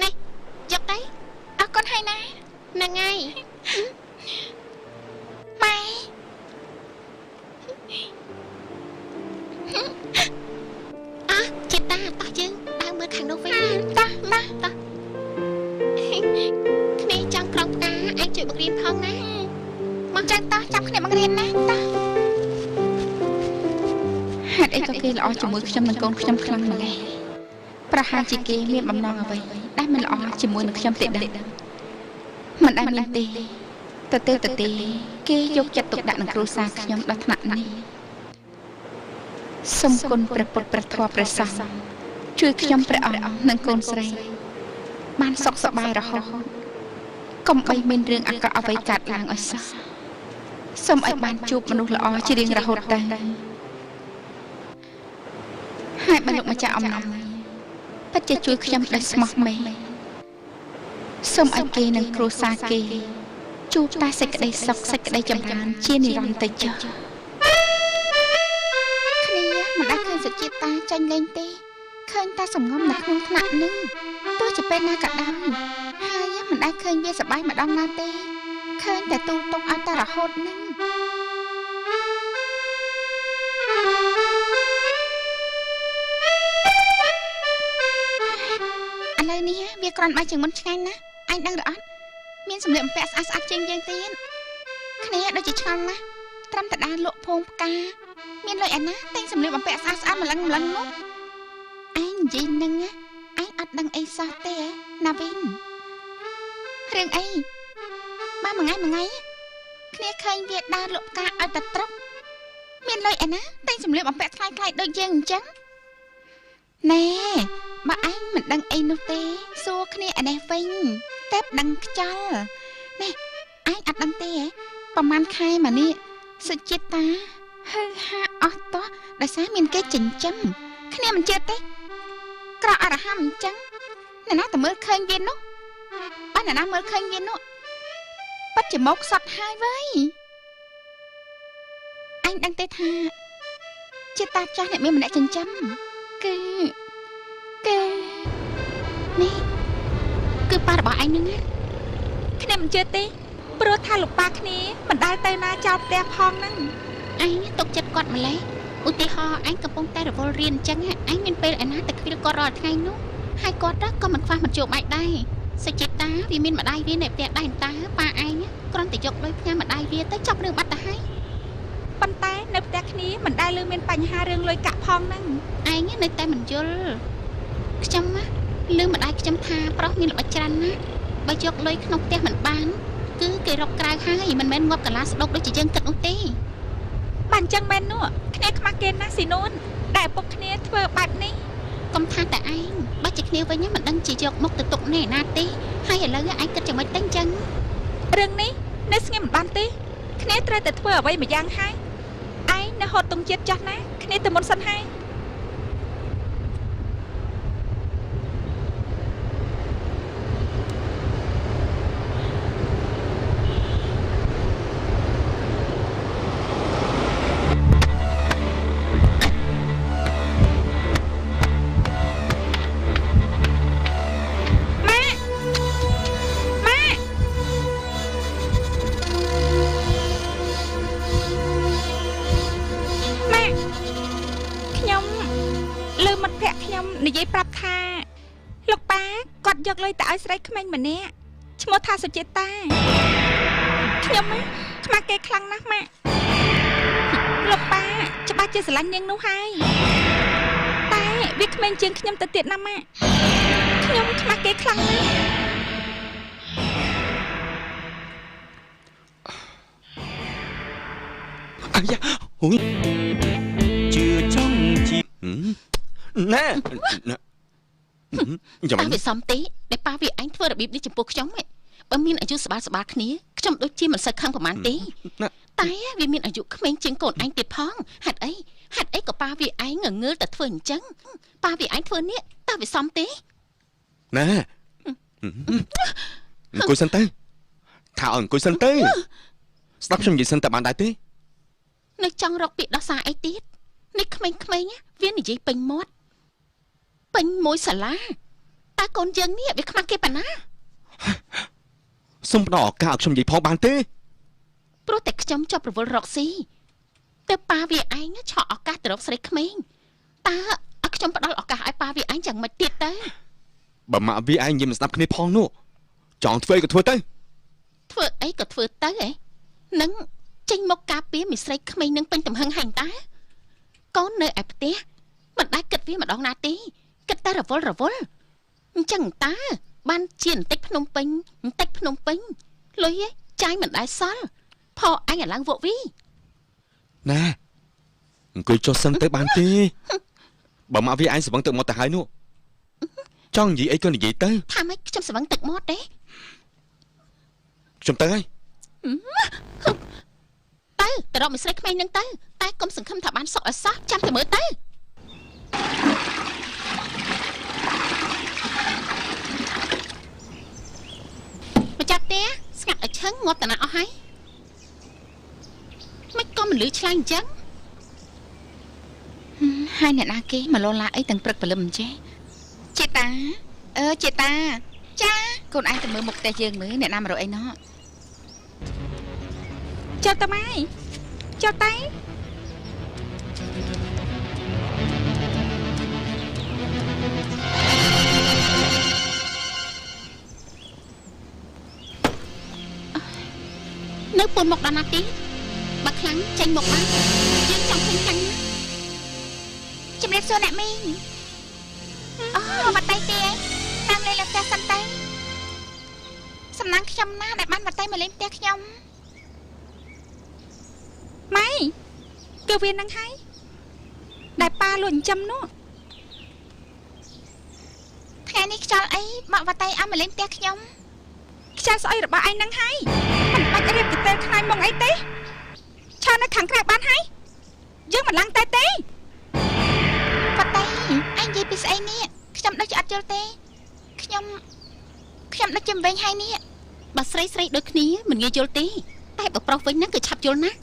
នេះយកទៅអរគុណហើយណាហ្នឹងហើយម៉ែអះជីតាតោះយើងដើរមើលខាងនោះវិញតោះតោះតោះគ្នាចង់ក្រងផ្កាឯងជួយបង្រៀនផងណាមកចាំតោះចាប់គ្នាបង្រៀនណាតោះហេតុអីក៏គេល្អជាមួយខ្ញុំនិងកូនខ្ញុំខ្លាំងម្ល៉េះប្រហែលជាគេមានបំណងអ្វីដែលមិនល្អជាមួយនឹងខ្ញុំទេដឹងមិនដែលមានទេទៅទេគេយកចិត្តទុកដាក់នឹងគ្រួសារខ្ញុំដល់ថ្នាក់នេះសូមគុណព្រះពុទ្ធព្រះធម៌ព្រះសង្ឃជួយខ្ញុំព្រះអង្គនិងកូនស្រីបានសុខសប្បាយរហូតកុំបីមានរឿងអាក្រក់អ្វីកើតឡើងឲ្យសោះសូមឲ្យបានជួបមនុស្សល្អជារៀងរហូតទៅហើយបើលោកម្ចាស់អំណោយពិតជាជួយខ្ញុំដោយស្មោះមែនសូមឲ្យគេនិងគ្រួសារគេជួបតែសេចក្តីសុខសេចក្តីចម្រើនជានិរន្តរ៍ទៅចុះគ្នាមិនដែលឃើញសុជីតាចាញ់លេងទេឃើញតែសំងំនៅក្នុងថ្នាក់នឹងទោះជាពេលណាក៏ដោយហើយមិនដែលឃើញវាសប្បាយម្ដងណាទេឃើញតែទូទុកឲ្យតែរហូតនឹងឥឡូវនេះវាគ្រាន់បើជាងមុនឆ្ងាញ់ណាស់អញដឹងឬអត់មានសម្លៀកបំពាក់ស្អាតស្អាតជាងយើងទៀតគ្នាដូចជាឆ្ងល់ណាស់ត្រឹមតែដើរលក់ភងផ្កាមានលុយឯណាទិញសម្លៀកបំពាក់ស្អាតស្អាតម្លឹងម្លឹងនោះឯងនិយាយនឹងឯងអត់ដឹងអីសោះទេណាវីនរឿងអីបើមួយថ្ងៃមួយថ្ងៃគ្នាឃើញវាដើរលក់ផ្កាឲ្យតែត្រុកមានលុយឯណាទិញសម្លៀកបំពាក់ថ្លៃថ្លៃដូចយើងអញ្ចឹងណែបើឯងមិនដឹងអីនោះទេសួរគ្នាឯនេះវិញតែដឹងខ្យល់នេះឯងអត់ដឹងទេប្រហែលខែមកនេះសុជីតាហឺហាអស់តោះដោយសារមានគេចិញ្ចឹមគ្នាមិនជឿទេក្រអរហមអញ្ចឹងអ្នកណាតែមើលឃើញវានោះបើអ្នកណាមើលឃើញវានោះពិតជាមកសត់ហើយវ៉ៃអញដឹងទេថាជាតាចាស់អ្នកមានម្នាក់ចិញ្ចឹមគឺគេនេះគឺប៉ារបស់ឯងនឹងគ្នាមិនជឿទេព្រោះថាលោកប៉ាគ្នាមិនដែលទៅណាចោលផ្ទះផងហ្នឹងឯងទុកចិត្តគាត់ម្លេះឧទាហរណ៍ឯងកំពុងតែរវល់រៀនអញ្ចឹងឯងមានពេលឯណាទៅខ្វៀលគាត់រាល់ថ្ងៃនោះហើយគាត់ក៏មិនខ្វះមិនជួបឯងដែរ សុចិតាវាមានម្ដាយវានៅផ្ទះដែរតើប៉ាឯងគ្រាន់តែយកលុយផ្ញើម្ដាយវាទៅចប់រឿងបាត់ទៅហើយប៉ុន្តែនៅផ្ទះគ្នាមិនដែលលើមានបញ្ហារឿងលុយកាក់ផងហ្នឹងឯងនៅតែមិនយល់ខ្ញុំណាលឺម្ដាយខ្ញុំថាប្រុសមានល្បិចច្រើនណាស់បើយកលុយក្នុងផ្ទះមិនបានគឺគេរកក្រៅហើយមិនមែនងាប់កាឡាស្ដុកដូចជាយើងគិតនោះទេបានចឹងមែននោះគ្នាខ្មាស់គេណាស់ស៊ីនួនដែលពុកគ្នាធ្វើបែបនេះកុំថាតែឯងបើជាគ្នាវិញមិនដឹងជាយកមកទៅទុកណែណាទេហើយឥឡូវឯងគិតយ៉ាងម៉េចទៅចឹងរឿងនេះនៅស្ងៀមមិនបានទេគ្នាត្រូវតែធ្វើអ្វីមួយយ៉ាងហើយឯងនៅហត់ទងជាតិចាស់ណាគ្នាទៅមុនសិនហើយនិយាយប្រាប់ថាលោកប៉ាគាត់យកលុយទៅឲ្យស្រីក្មេងម្នាក់ឈ្មោះថាសុចេតាខ្ញុំខ្មាស់គេខ្លាំងណាស់ម៉ាក់លោកប៉ាច្បាស់ជាស្រឡាញ់នាងនោះហើយតែវាក្មេងជាងខ្ញុំទៅទៀតណាម៉ាក់ខ្ញុំខ្មាស់គេខ្លាំងណាស់អាយ៉ាហ៊ុយជឿចង់ជាណែយ៉ាងម៉េចវាសំទេដែលប៉ាវាឯងធ្វើរបៀបនេះចំពោះខ្ញុំបើមានអាយុស្បាលគ្នាខ្ញុំដូចជាមិនសូវខឹងប្រហែលទេតែវាមានអាយុក្មេងជាងកូនឯងទៀតផងហេតុអីក៏ប៉ាវាឯងងងើលតែធ្វើអញ្ចឹងប៉ាវាឯងធ្វើនេះតើវាសំទេណែអង្គុយសិនទៅថាឲ្យអង្គុយសិនទៅស្ដាប់ខ្ញុំនិយាយសិនតើបានដែរទេនៅចង់រកពាក្យដោះសារអីទៀតនេះក្មេងៗវានិយាយពេញមាត់ពេញមួយសាលាតើកូនយើងនេះវាខ្មាស់គេប៉ុណ្ណាសូមផ្ដល់ឱកាសឲ្យខ្ញុំនិយាយផងបានទេព្រោះតែខ្ញុំជាប់រវល់រកស៊ីទៅប៉ាវាឯងឆក់ឱកាសទៅរកស្រីក្មេងតើឲ្យខ្ញុំផ្ដល់ឱកាសឲ្យប៉ាវាឯងយ៉ាងម៉េចទៀតទៅបើម៉ាក់វាឯងនិយាយមិនស្ដាប់គ្នាផងនោះចង់ធ្វើអីក៏ធ្វើទៅធ្វើអីក៏ធ្វើទៅហ៎នឹងចេញមកការពារមីស្រីក្មេងនឹងពេញទំហឹងហែងតាកូននៅឯផ្ទះមិនដែលគិតវាម្ដងណាទេគិតតែរវល់អញ្ចឹងតើបានជាបន្តិចភ្នំពេញបន្តិចភ្នំពេញលុយចាយមិនដែលសល់ផអញឲ្យឡើងវក់វីណែអង្គុយចុះសិនទៅបានទេបើមកវាឯងស្វឹងទឹកមាត់ទៅហើយនោះចង់និយាយអីក៏និយាយទៅថាម៉េចខ្ញុំស្វឹងទឹកមាត់ទេខ្ញុំទៅហើយទៅទៅរកមួយស្រីក្មេងនឹងទៅតែកុំសង្ឃឹមថាបានសុខឲ្យសោះចាំតែមើលទៅម្ចាស់ផ្ទះស្ងាត់ឲ្យឈឹងងាប់តាណាអស់ហើយមិនក៏មិនលឺឆ្លាញ់អញ្ចឹងហើយអ្នកណាគេមកលោឡាអីទាំងព្រឹកព្រលឹមអញ្ចេះចេតាអឺចេតាចាកូនឯងទៅមើលមុខផ្ទះយើងមើលអ្នកណាមករកអីណោះចូលទៅម៉ែចូលតែនៅពូនមកដល់ណាទីបើខ្លាំងចេញមកបានយើងចង់ឃើញខ្លាំងណាស់ជំរាបសួរអ្នកមីងអូមកតៃទេតាមលេងលើផ្ទះសិនទៅសំណាងខ្ញុំណាដែលបានមកតៃមកលេងផ្ទះខ្ញុំម៉ៃគឺវានឹងហើយដែលប៉ាលួចចិញ្ចឹមនោះថ្ងៃនេះខ្យល់អីមកវតៃឲ្យមកលេងផ្ទះខ្ញុំខ្យល់ស្អុយរបស់ឯងនឹងហើយមិនបាច់រៀបកន្ទេលខ្នាយមកអីទេឆានៅខាងក្រៅបានហើយយើងមិនឡើងតែទេវតៃឯងនិយាយពីស្អីនេះខ្ញុំដូចជាអត់យល់ទេខ្ញុំដូចជាវិញហើយនេះបើស្រីស្រីដូចគ្នាមិនងាយយល់ទេតែបើប្រុសវិញហ្នឹងគឺឆាប់យល់ណាស់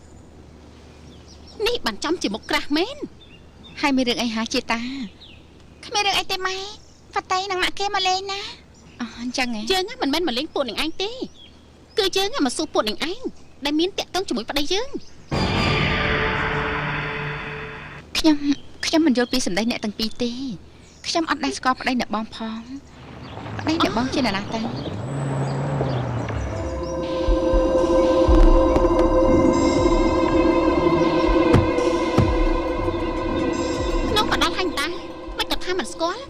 នេះបានចំជាមុខក្រាស់មែនហើយមានរឿងអីហាជាតាគ្មានរឿងអីទេម៉ែវតៃនឹងម៉ាក់គេមកលេងណាអញ្ចឹងហ៎យើងមិនមែនមកលេងពួកនឹងឯងទេគឺយើងមកសួរពួកនឹងឯងដែលមានតាក់ទងជាមួយប្តីយើងខ្ញុំមិនយល់ពីសម្ដីអ្នកទាំងពីរទេខ្ញុំអត់ដែលស្គាល់ប្តីអ្នកបងផង ប្តីអ្នកបងជាអ្នកណាទៅ នោះមកដល់ហើយតាមិនក៏ថាមិនស្គាល់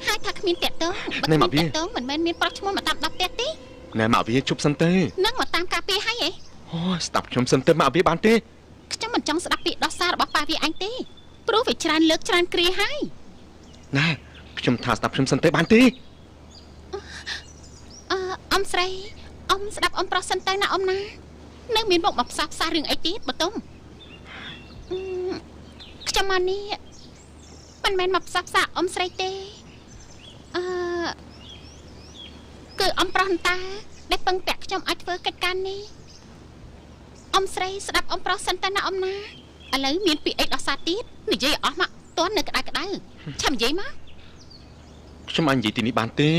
ហើយថាគ្មានតាក់ទងបើគ្មានតាក់ទងមិនមែនមានប្រុសឈ្មោះមកតាមដល់ផ្ទះទេ ណែម៉ាក់វាជប់សិនទេ នឹងមកតាមការពារហើយហ៎ អូស្ដាប់ខ្ញុំសិនទេម៉ាក់វាបានទេ ខ្ញុំមិនចង់ស្ដាប់ពាក្យដោះសាររបស់ប៉ាវាអញទេព្រោះវាច្រើនលើកច្រើនគ្រាហើយ ណែខ្ញុំថាស្ដាប់ខ្ញុំសិនទេបានទេ អឺអ៊ំស្រីអ៊ំស្ដាប់អ៊ំប្រុសសិនទៅណាអ៊ំណានៅមានមុខមកផ្សះផ្សារឿងអីទៀតបតុមខ្ញុំមកនេះមិនមែនមកផ្សះផ្សាអ៊ំស្រីទេអឺគឺអ៊ំប្រុសតាដែលពឹងពាក់ខ្ញុំឲ្យធ្វើកិច្ចការនេះអ៊ំស្រីស្ដាប់អ៊ំប្រុសសិនទៅណាអ៊ំណាឥឡូវមានពាក្យអីដោះសារទៀតនិយាយអស់មកតន់នៅក្តៅក្តៅឆាំនិយាយមក ខ្ញុំអាចនិយាយទីនេះបានទេ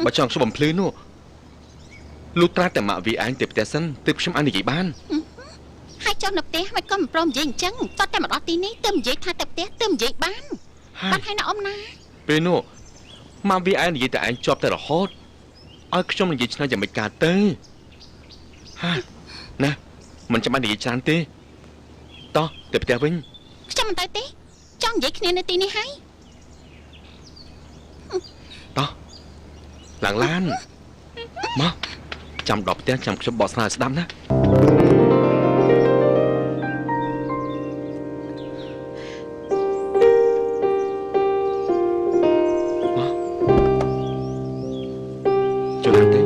បើចង់ខ្ញុំបំភ្លឺនោះលុះត្រាតែម៉ាក់វាឯងទៅផ្ទះសិនទើបខ្ញុំអាចនិយាយបាន ហើយចុះនៅផ្ទះមិនក៏មិនព្រមនិយាយអញ្ចឹងតតែមកដល់ទីនេះទើបនិយាយថាទៅផ្ទះទើបនិយាយបានបានហើយណាអ៊ំណា ពេលនោះម៉ាក់វាឯងនិយាយតែឯងជាប់តែរហូតឲ្យខ្ញុំនិយាយឆ្ងាយយ៉ាងម៉េចកើតទៅហាណាមិនចាំបាច់និយាយច្រើនទេតោះទៅផ្ទះវិញ ខ្ញុំមិនទៅទេចង់និយាយគ្នានៅទីនេះហើយ តោះឡើងឡានមកចាំដល់ផ្ទះចាំខ្ញុំបកស្រាយស្ដាប់ណា មកចូលឡានទៅ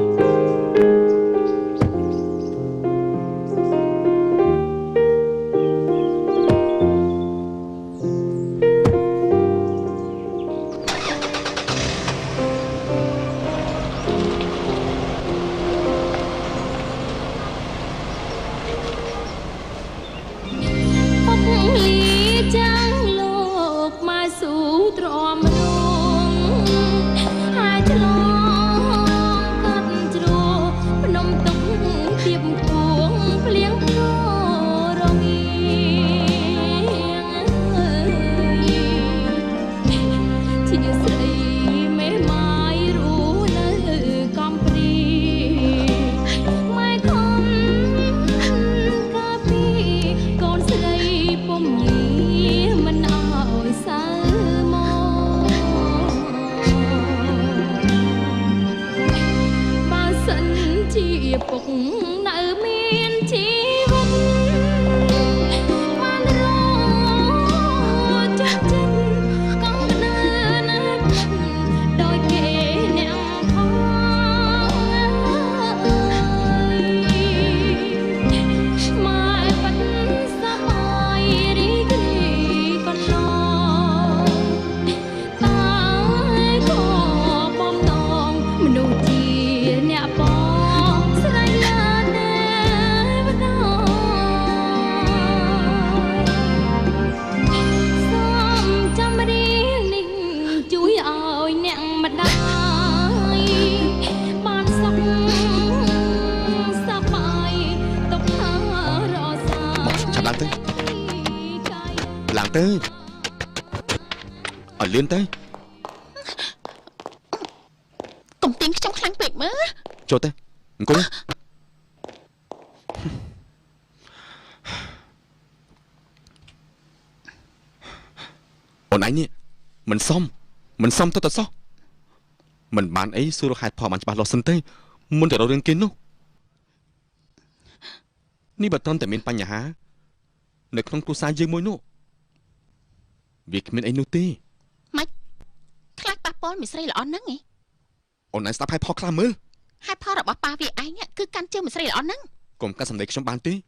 ឡើងទៅឲ្យលឿនទៅ កុំទាញខ្ញុំខ្លាំងពេកមើល ចូលទៅអង្គុយអូនឯងនេះមិនសមមិនសមទៅតសោះមិនបានអីសួរហេតុផលបានច្បាស់លាស់សិនទេមុនទៅរករឿងគេនោះនេះបើត្រឹមតែមានបញ្ហានៅក្នុងគ្រួសារយើងមួយនោះវាគ្មានអីនោះទេ ម៉េចខ្លាចប៉ះពាល់មីស្រីល្អហ្នឹងឯង អូនឯងស្ដាប់ហេតុផលខ្លះមើល ហេតុផលរបស់ប៉ាវាឯងគឺកាន់ជើងមីស្រីល្អហ្នឹង កុំកាត់សម្ដីខ្ញុំបានទេឲ្យ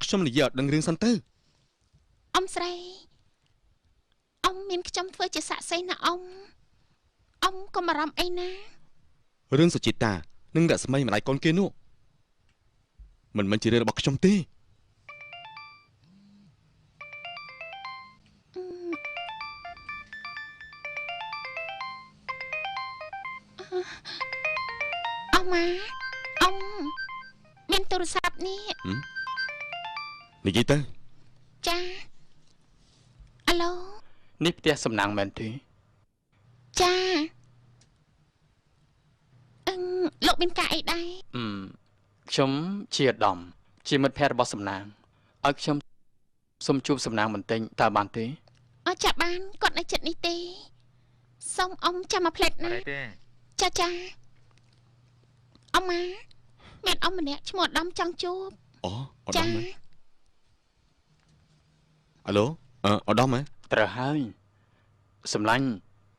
ខ្ញុំនិយាយឲ្យដឹងរឿងសិនទៅ អ៊ំស្រីអ៊ំមានខ្ញុំធ្វើជាសាក្សីណាអ៊ំអ៊ំកុំអារម្មណ៍អីណា រឿងសុចិតានិងរស្មីម្ដាយកូនគេនោះមិនមែនជារឿងរបស់ខ្ញុំទេ អ៊ំម៉ាអ៊ំមានទូរស័ព្ទនេះ និយាយទៅ ចាអាឡូ នេះផ្ទះសំណាងមែនទេ ចាអឹងលោកមានការអីដែរខ្ញុំជាឧត្តមជាមិត្តភក្តិរបស់សំណាងឲ្យខ្ញុំសូមជួបសំណាងបន្តិចតើបានទេអត់ចាបានគាត់នៅចិត្តនេះទេសូមអ៊ំចាំមកផ្លែតណាចាចាអ៊ំម៉ាមានអ៊ំម្នាក់ឈ្មោះឧត្តមចង់ជួបអូឧត្តមអាឡូឧត្តមហ៎ត្រូវហើយសម្លាញ់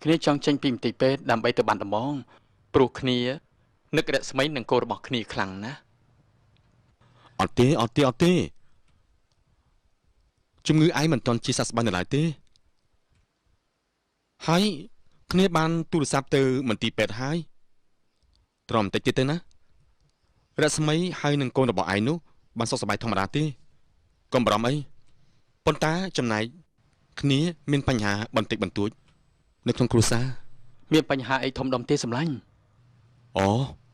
គ្នាចង់ចេញពីមន្ទីរពេទ្យដើម្បីទៅបានដំបងព្រោះគ្នានឹករស្មីនឹងកូនរបស់គ្នាខ្លាំងណាស់អត់ទេអត់ទេអត់ទេជំងឺឯងមិនទាន់ជាសះស្បើយនៅឡើយទេហើយគ្នាបានទូរស័ព្ទទៅមន្ទីរពេទ្យហើយត្រឹមតិចទៀតទេណារស្មីហើយនឹងកូនរបស់ឯងនោះបានសុខសប្បាយធម្មតាទេកុំបារម្ភអីប៉ុន្តែចំណែកគ្នាមានបញ្ហាបន្តិចបន្តួចនៅក្នុងគ្រួសារមានបញ្ហាអីធំដុំទេសម្លាញ់អូ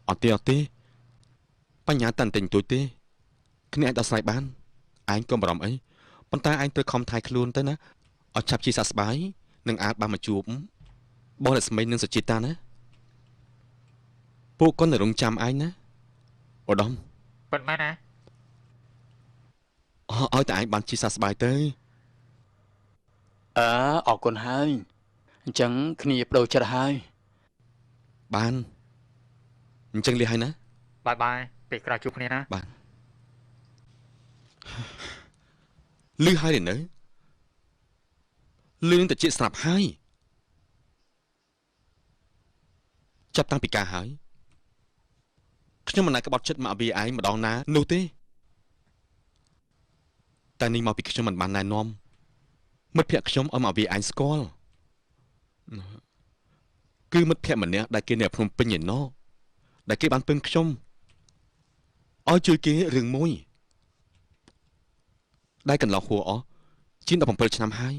អត់ទេអត់ទេបញ្ហាតែបន្តិចបន្តួចទេគ្នាអាចដោះស្រាយបានឯងកុំបារម្ភអីប៉ុន្តែឯងត្រូវខំថែខ្លួនទៅណាឲ្យឆាប់ជាសះស្បើយនឹងអាចបានមកជួបបងរស្មីនិងសុជីតាណាពួកគាត់នៅរងចាំឯងណាឧត្តមប៉ុន្មានណាឲ្យតែឯងបានជាសះស្បើយទៅអើអរគុណហើយអញ្ចឹងគ្នាបដូរចិត្តហើយបានអញ្ចឹងលះហើយណាបាយបាយពេលក្រោយជួបគ្នាណាបាទលឺហើយនៅលឺនឹងតិចស្រាប់ហើយចាប់តាំងពីការហើយខ្ញុំមិនអាចក្បត់ចិត្តមកវាឯងម្ដងណានោះទេតែនេះមកពីខ្ញុំមិនបានណែនាំមិត្តភក្តិខ្ញុំឲ្យមកវាឯងស្គាល់គឺមិត្តភក្តិម្នាក់ដែលគេនៅភ្នំពេញឯណោះដែលគេបានពឹងខ្ញុំឲ្យជួយគេរឿងមួយដែលកន្លងហួរអស់ជាង17ឆ្នាំហើយ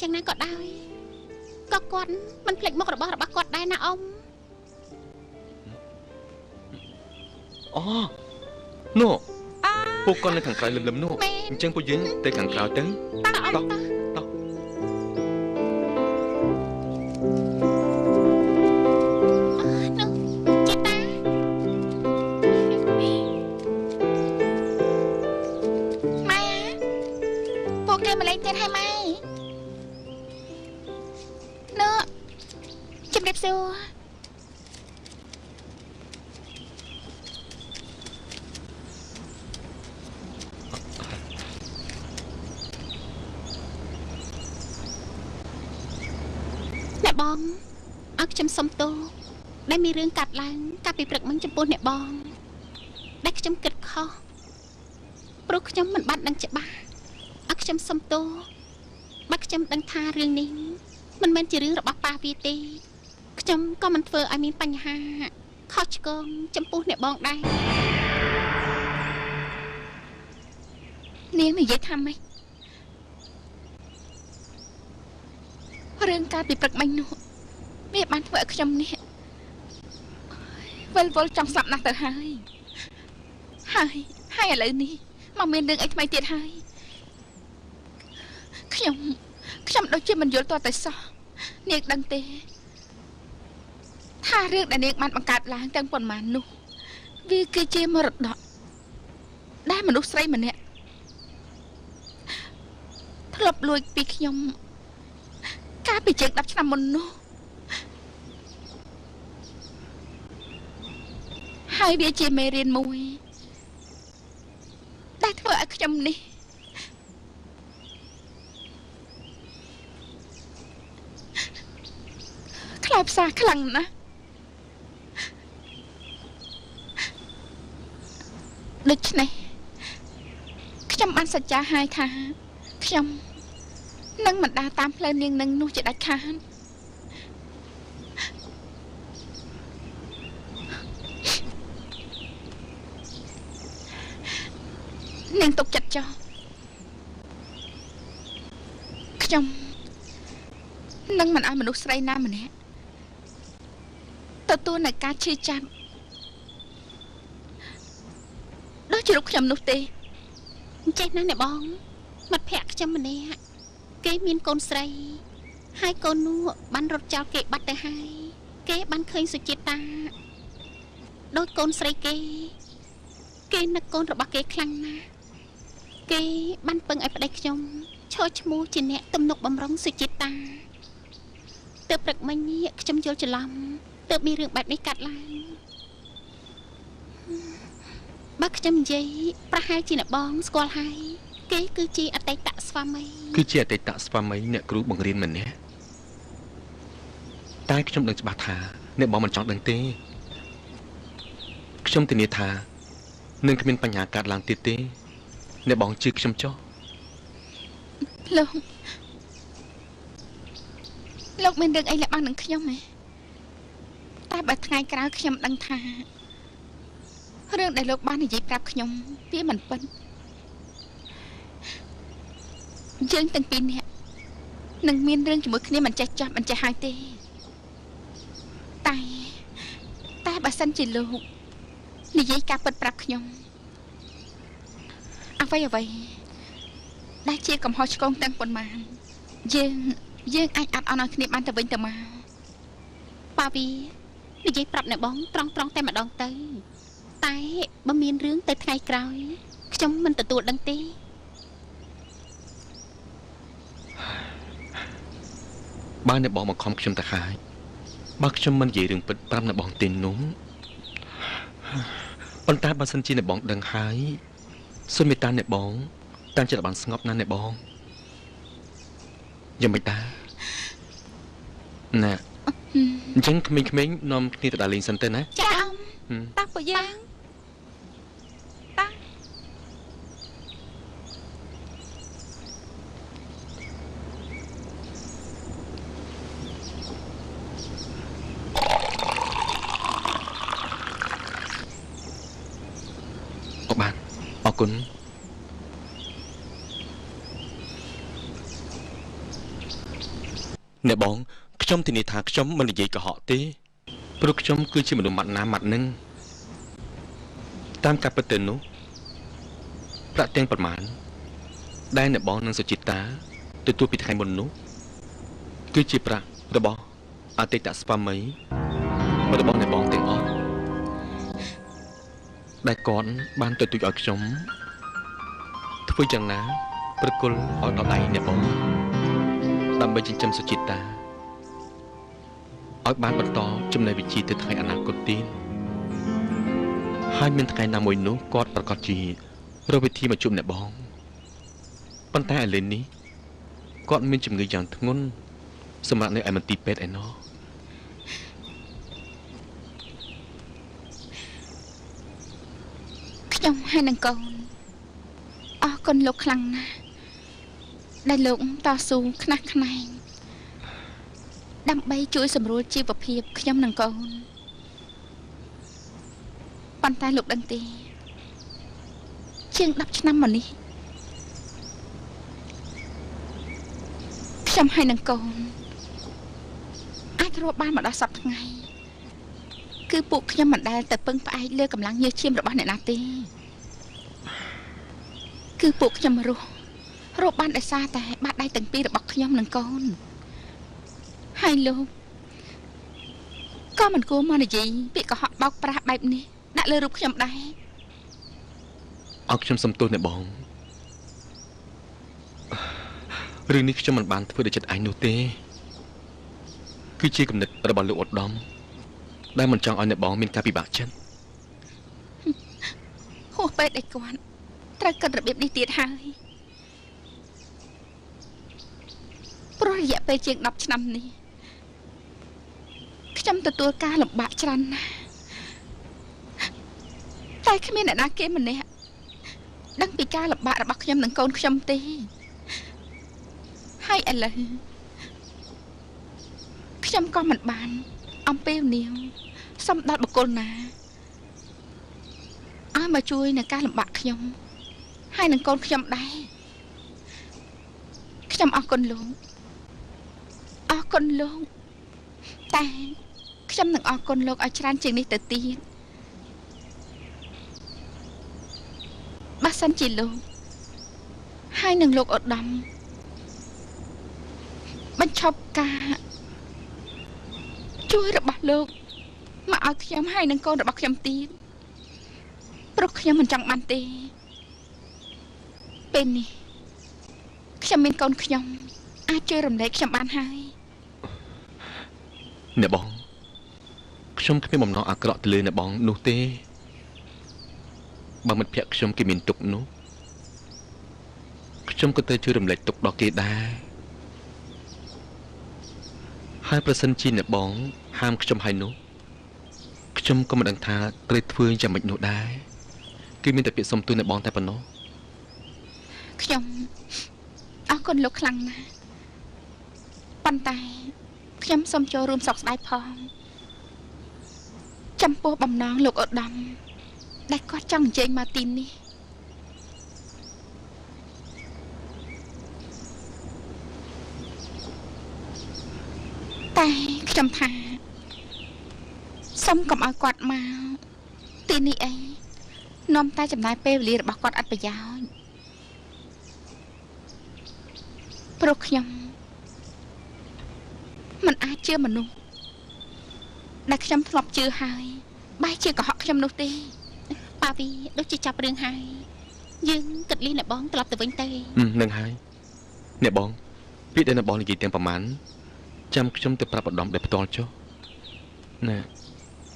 យ៉ាងណាក៏ដោយក៏គាត់មិនភ្លេចមុខរបស់គាត់ដែរណាអ៊ំអូនោះពួកគាត់នៅខាងក្រៅលឹមៗនោះអញ្ចឹងពួកយើងទៅខាងក្រៅទៅតោះតោះនោះចេតាម៉ែពួកគេមកលេងទៀតហើយម៉ែនោះជំរាបសួរអ្នកបងឲ្យខ្ញុំសុំទោសដែលមានរឿងកាត់ឡើងកាលពីព្រឹកមិញចំពោះអ្នកបងដែលខ្ញុំគិតខុសព្រោះខ្ញុំមិនបានដឹងច្បាស់ឲ្យខ្ញុំសុំទោសបើខ្ញុំដឹងថារឿងនេះមិនមែនជារឿងរបស់ប៉ាវាទេខ្ញុំក៏មិនធ្វើឲ្យមានបញ្ហាខុសឆ្គងចំពោះអ្នកបងដែរនាងនិយាយថាម៉េចរឿងកាលពីព្រឹកមិញនោះវាបានធ្វើឲ្យខ្ញុំនេះវិលវល់ចង់ស្លាប់ណាស់ទៅហើយហើយឥឡូវនេះមកមានរឿងអីថ្មីទៀតហើយខ្ញុំដូចជាមិនយល់តតែសោះនាងដឹងទេថារឿងដែលនាងបានបង្កើតឡើងទាំងប៉ុន្មាននោះ វាគឺជាមរតកដែលមនុស្សស្រីម្នាក់ធ្លាប់លួចពីខ្ញុំកាលពីជាង10ឆ្នាំមុននោះហើយវាជាមេរៀនមួយដែលធ្វើឲ្យខ្ញុំនេះខ្លាចផ្សាខ្លាំងណាស់ដូច្នេះខ្ញុំបានសច្ចាហើយថាខ្ញុំនឹងមិនដើរតាមផ្លូវនាងនឹងនោះជាដាច់ខាតនាងទុកចិត្តចុះខ្ញុំនឹងមិនឲ្យមនុស្សស្រីណាម្នាក់ទទួលនៅការឈឺចាប់ដូចជារូបខ្ញុំនោះទេចេះណាស់អ្នកបងមិត្តភក្តិខ្ញុំម្នាក់គេមានកូនស្រីហើយកូននោះបានរត់ចោលគេបាត់ទៅហើយគេបានឃើញសុជាតាដូចកូនស្រីគេគេនឹកកូនរបស់គេខ្លាំងណាស់គេបានពឹងឲ្យប្តីខ្ញុំឈរឈ្មោះជាអ្នកទំនុកបំរុងសុជាតាទើបព្រឹកមិញនេះខ្ញុំយល់ច្រឡំទើបមានរឿងបែបនេះកាត់ឡើងបើខ្ញុំនិយាយប្រហែលជាអ្នកបងស្គាល់ហើយគេគឺជាអតីតស្វាមីគឺជាអតីតស្វាមីអ្នកគ្រូបង្រៀនម្នាក់តែខ្ញុំដឹងច្បាស់ថាអ្នកបងមិនចង់ដឹងទេខ្ញុំធានាថានឹងគ្មានបញ្ហាកើតឡើងទៀតទេអ្នកបងជឿខ្ញុំចុះលោកមានរឿងអីលាក់បាំងនឹងខ្ញុំហ៎តែបើថ្ងៃក្រោយខ្ញុំដឹងថារឿងដែលលោកបាននិយាយប្រាប់ខ្ញុំវាមិនពិតយើងទាំងពីរនាក់នឹងមានរឿងជាមួយគ្នាមិនចេះចោះមិនចេះហើយទេតែបើសិនជាលោកនិយាយការពិតប្រាប់ខ្ញុំអ្វីដែលជាកំហុសឆ្គងទាំងប៉ុន្មានយើងអាចអត់អន់ឲ្យគ្នាបានទៅវិញទៅមកប៉ាវីនិយាយប្រាប់អ្នកបងត្រង់តែម្ដងទៅតែបើមានរឿងទៅថ្ងៃក្រោយខ្ញុំមិនទទួលដឹងទេបើអ្នកបងមកខំខ្ញុំទៅហើយបើខ្ញុំមិននិយាយរឿងពិតប្រាប់អ្នកបងទេនោះប៉ុន្តែបើសិនជាអ្នកបងដឹងហើយសូមមេត្តាអ្នកបងតាមចិត្តបានស្ងប់ណាស់អ្នកបងយ៉ាងម៉េចតាណាអញ្ចឹងក្មេងៗនាំគ្នាទៅដើរលេងសិនទៅណាចាអ៊ំតាពួកយើងតាអូបានអរគុណអ្នកបងខ្ញុំធានាថាខ្ញុំមិននិយាយកុហកទេព្រោះខ្ញុំគឺជាមនុស្សម៉ាត់ណាម៉ាត់នឹងតាមការពិតទៅនោះប្រាក់ទាំងប្រមាណដែលអ្នកបងនិងសុជីតាទទួលពីថ្ងៃមុននោះគឺជាប្រាក់របស់អតីតស្វាមីរបស់អ្នកបងទាំងអស់ដែលគាត់បានទទូចឲ្យខ្ញុំធ្វើយ៉ាងណាប្រគល់ឲ្យដល់ដៃអ្នកបងដើម្បីចិញ្ចឹមសុជីតាឲ្យបានបន្តចំណេះវិជ្ជាទៅថ្ងៃអនាគតទៀតហើយមានថ្ងៃណាមួយនោះគាត់ប្រកាសជារកវិធីមកជួបអ្នកបងប៉ុន្តែឥឡូវនេះគាត់មានជំងឺយ៉ាងធ្ងន់សម្រាប់នៅឯមន្ទីរពេទ្យឯណោះខ្ញុំហើយនឹងកូនអរគុណលោកខ្លាំងណាស់ដែលលោកតស៊ូខ្នះខ្នែងដើម្បីជួយសម្រួលជីវភាពខ្ញុំនិងកូនប៉ុន្តែលោកដឹងទេជាង10ឆ្នាំមកនេះខ្ញុំហើយនឹងកូនអាចរស់បានមកដល់សប្តាហ៍ថ្ងៃគឺពួកខ្ញុំមិនដែលទៅពឹងផ្អែកលើកម្លាំងញើសឈាមរបស់អ្នកណាទេគឺពួកខ្ញុំរស់បានដោយសារតែបាតដៃទាំងពីររបស់ខ្ញុំនិងកូនហើយលោកក៏មិនគួរមកនិយាយពាក្យកុហកបោកប្រាស់បែបនេះ ដាក់លើរូបខ្ញុំដែរអរខ្ញុំសុំទោសអ្នកបងរឿងនេះខ្ញុំមិនបានធ្វើដោយចិត្តឯងនោះទេគឺជាគំនិតរបស់លោកឧត្តមដែលមិនចង់ឲ្យអ្នកបងមានការពិបាកចិត្តហួសពេកឯគាត់ត្រូវគិតរបៀបនេះទៀតហើយព្រោះរយៈពេលជាង10ឆ្នាំនេះខ្ញុំទទួលការលំបាកច្រើនណាស់តែគ្មានអ្នកណាគេម្នាក់ដឹងពីការលំបាករបស់ខ្ញុំនិងកូនខ្ញុំទេហើយឥឡូវខ្ញុំក៏មិនបានអំពាវនាវសុំដល់បុគ្គលណាឲ្យមកជួយនៅការលំបាកខ្ញុំហើយនឹងកូនខ្ញុំដែរខ្ញុំអរគុណលោកអរគុណលោកតែខ្ញុំនឹងអរគុណលោកឲ្យច្រើនជាងនេះទៅទៀតបើសិនជាលោកហើយនឹងលោកឧត្តមបញ្ឈប់ការជួយរបស់លោកមកឲ្យខ្ញុំហើយនឹងកូនរបស់ខ្ញុំទៀតព្រោះខ្ញុំមិនចង់បានទេពេលនេះខ្ញុំមានកូនខ្ញុំអាចជួយរំលែកខ្ញុំបានហើយអ្នកបងខ្ញុំគ្មានបំណងអាក្រក់ទៅលើអ្នកបងនោះទេបើមិត្តភក្តិខ្ញុំគេមានទុកនោះខ្ញុំក៏ត្រូវជួយរំលែកទុកដល់គេដែរហើយប្រសិនជាអ្នកបងហាមខ្ញុំហើយនោះខ្ញុំក៏មិនដឹងថាត្រូវធ្វើយ៉ាងម៉េចនោះដែរគឺមានតែពាក្យសុំទោសអ្នកបងតែប៉ុណ្ណោះខ្ញុំអរគុណលោកខ្លាំងណាស់ប៉ុន្តែខ្ញុំសូមចូលរួមសោកស្ដាយផងចំពោះបំណងលោកឧត្តមដែលគាត់ចង់អញ្ជើញមកទីនេះតែខ្ញុំថាសូមកុំឲ្យគាត់មកទីនេះអីនាំតែចំណាយពេលវេលារបស់គាត់អត់ប្រយោជន៍ព្រោះខ្ញុំមិនអាចជឿមនុស្សដែលខ្ញុំធ្លាប់ជឿហើយបែរជាកុហកខ្ញុំនោះទេប៉ាវីដូចជាចាប់រឿងហើយយើងគិតលីអ្នកបងត្រឡប់ទៅវិញទៅនឹងហើយអ្នកបងពាក្យដែលអ្នកបងនិយាយទាំងប្រមាណចាំខ្ញុំទៅប្រាប់ឧត្តមដោយផ្ទាល់ចុះណា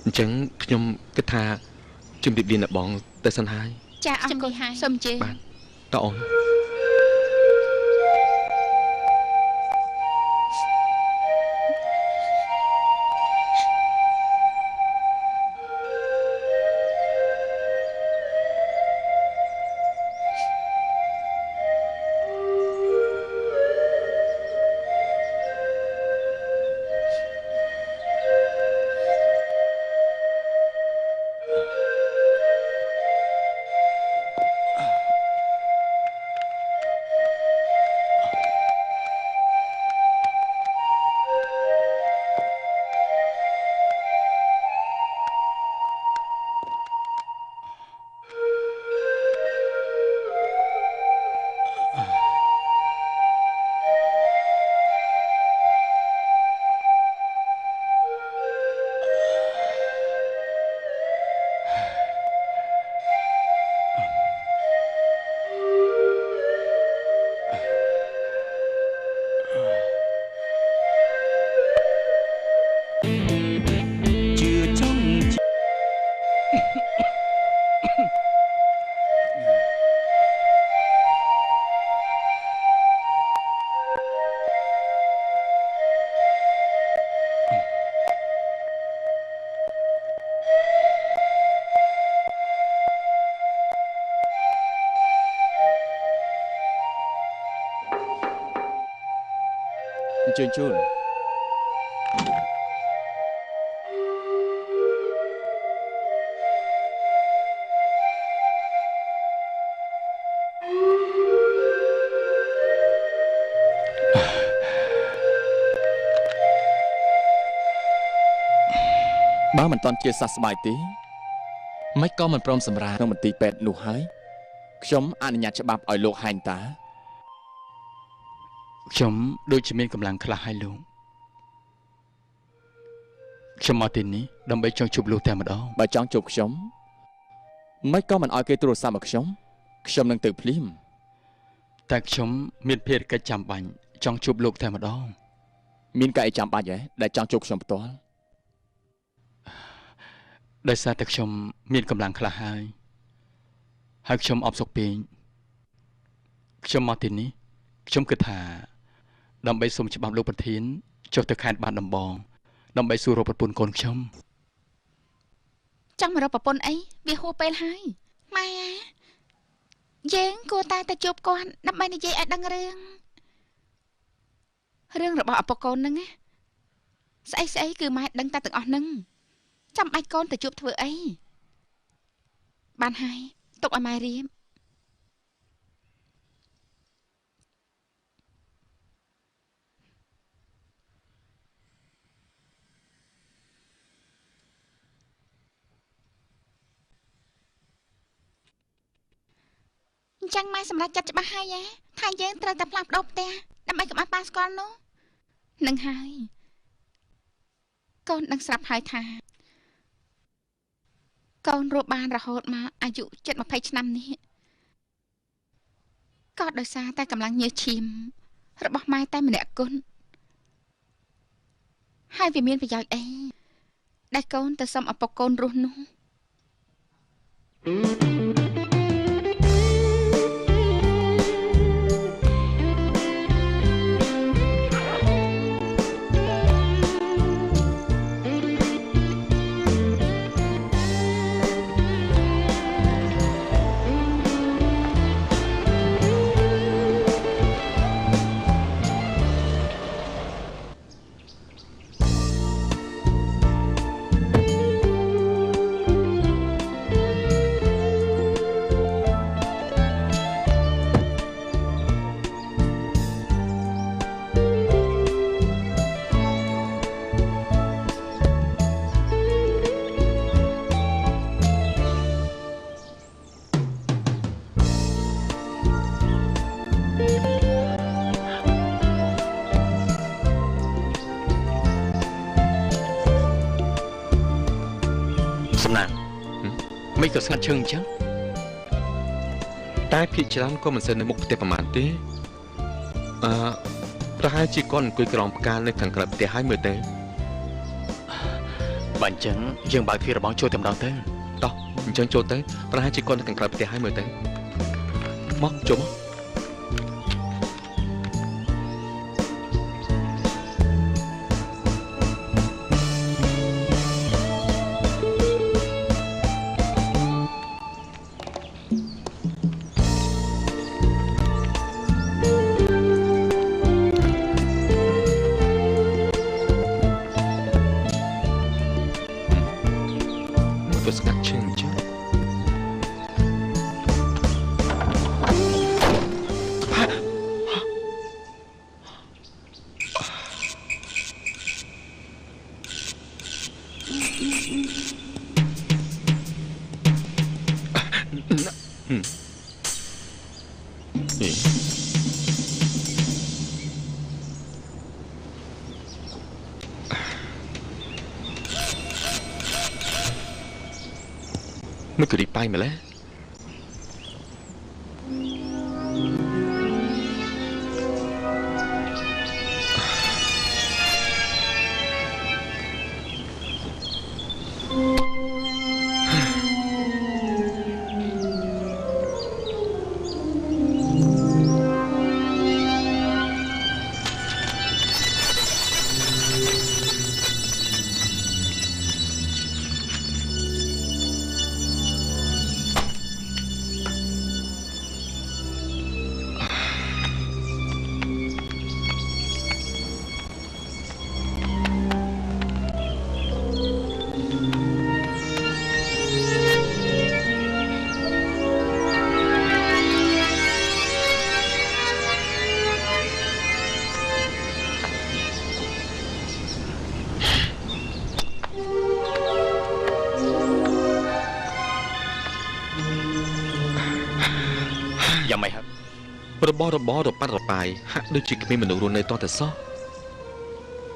អញ្ចឹងខ្ញុំគិតថាជំរាបលាអ្នកបងទៅសិនហើយចាអរគុណសូមអញ្ជើញបាទតើអូន ជើញជូនបើមិនតន់ជាសះស្បើយទេមិនក៏មិនព្រមសម្រាកក្នុងមន្ទីរពេទ្យនោះហើយខ្ញុំអនុញ្ញាតច្បាប់ឲ្យលោកហែងតាខ្ញុំដូចជាមានកម្លាំងខ្លះហើយលោកខ្ញុំមកទីនេះដើម្បីចង់ជួបលោកតែម្ដងបើចង់ជួបខ្ញុំ មិនក៏មិនឲ្យគេទូរស័ព្ទមកខ្ញុំខ្ញុំនឹងទៅភ្លាមតែខ្ញុំមានភារកិច្ចចាំបាច់ចង់ជួបលោកតែម្ដងមានការអីចាំបាច់ហ៎ដែលចង់ជួបខ្ញុំផ្ទាល់ដោយសារតែខ្ញុំមានកម្លាំងខ្លះហើយហើយខ្ញុំអបសុខពេកខ្ញុំមកទីនេះខ្ញុំគិតថាដើម្បីសូមច្បាប់លោកប្រធានចុះទៅខេត្តបាត់ដំបងដើម្បីសួររកប្រពន្ធកូនខ្ញុំចង់មករកប្រពន្ធអីវាហួសពេលហើយម៉ែយើងគួរតែទៅជួបគាត់ដើម្បីនិយាយឲ្យដឹងរឿងរបស់ឪពុកកូនហ្នឹងណាស្អីគឺម៉ែដឹងតែទាំងអស់ហ្នឹងចាំបាច់កូនទៅជួបធ្វើអីបានហើយទុកឲ្យម៉ែរៀបអញ្ចឹងម៉ែសម្រាប់ចិត្តច្បាស់ហើយថាយើងត្រូវតែផ្លាស់ប្ដូរផ្ទះដើម្បីកុំឲ្យប៉ាស្គាល់នោះនឹងហើយកូនដឹងស្រាប់ហើយថាកូនរស់បានរហូតមកអាយុជិត20ឆ្នាំនេះក៏ដោយសារតែកម្លាំងញើសឈាមរបស់ម៉ែតែម្នាក់គុណហើយវាមានប្រយោជន៍អីដែលកូនទៅសុំឪពុកកូនរស់នោះ មិនក៏ស្ងាត់ឈឹងអញ្ចឹងតែភាគច្រើនក៏មិនសូវនៅមុខផ្ទះប្រហែលទេអឺប្រហែលជាគាត់អង្គុយក្រោមផ្កានៅខាងក្រៅផ្ទះហើយមើលទៅបើអញ្ចឹងយើងបើកទ្វាររបងចូលតែម្ដងទៅតោះអញ្ចឹងចូលទៅប្រហែលជាគាត់នៅខាងក្រៅផ្ទះហើយមើលទៅមកចូលមកមិនក៏រីកបាយម្ល៉េះ យ៉ាងម៉េចហើយ របស់របររប៉ាត់រប៉ាយហាក់ដូចជាគ្មានមនុស្សរស់នៅតតែសោះ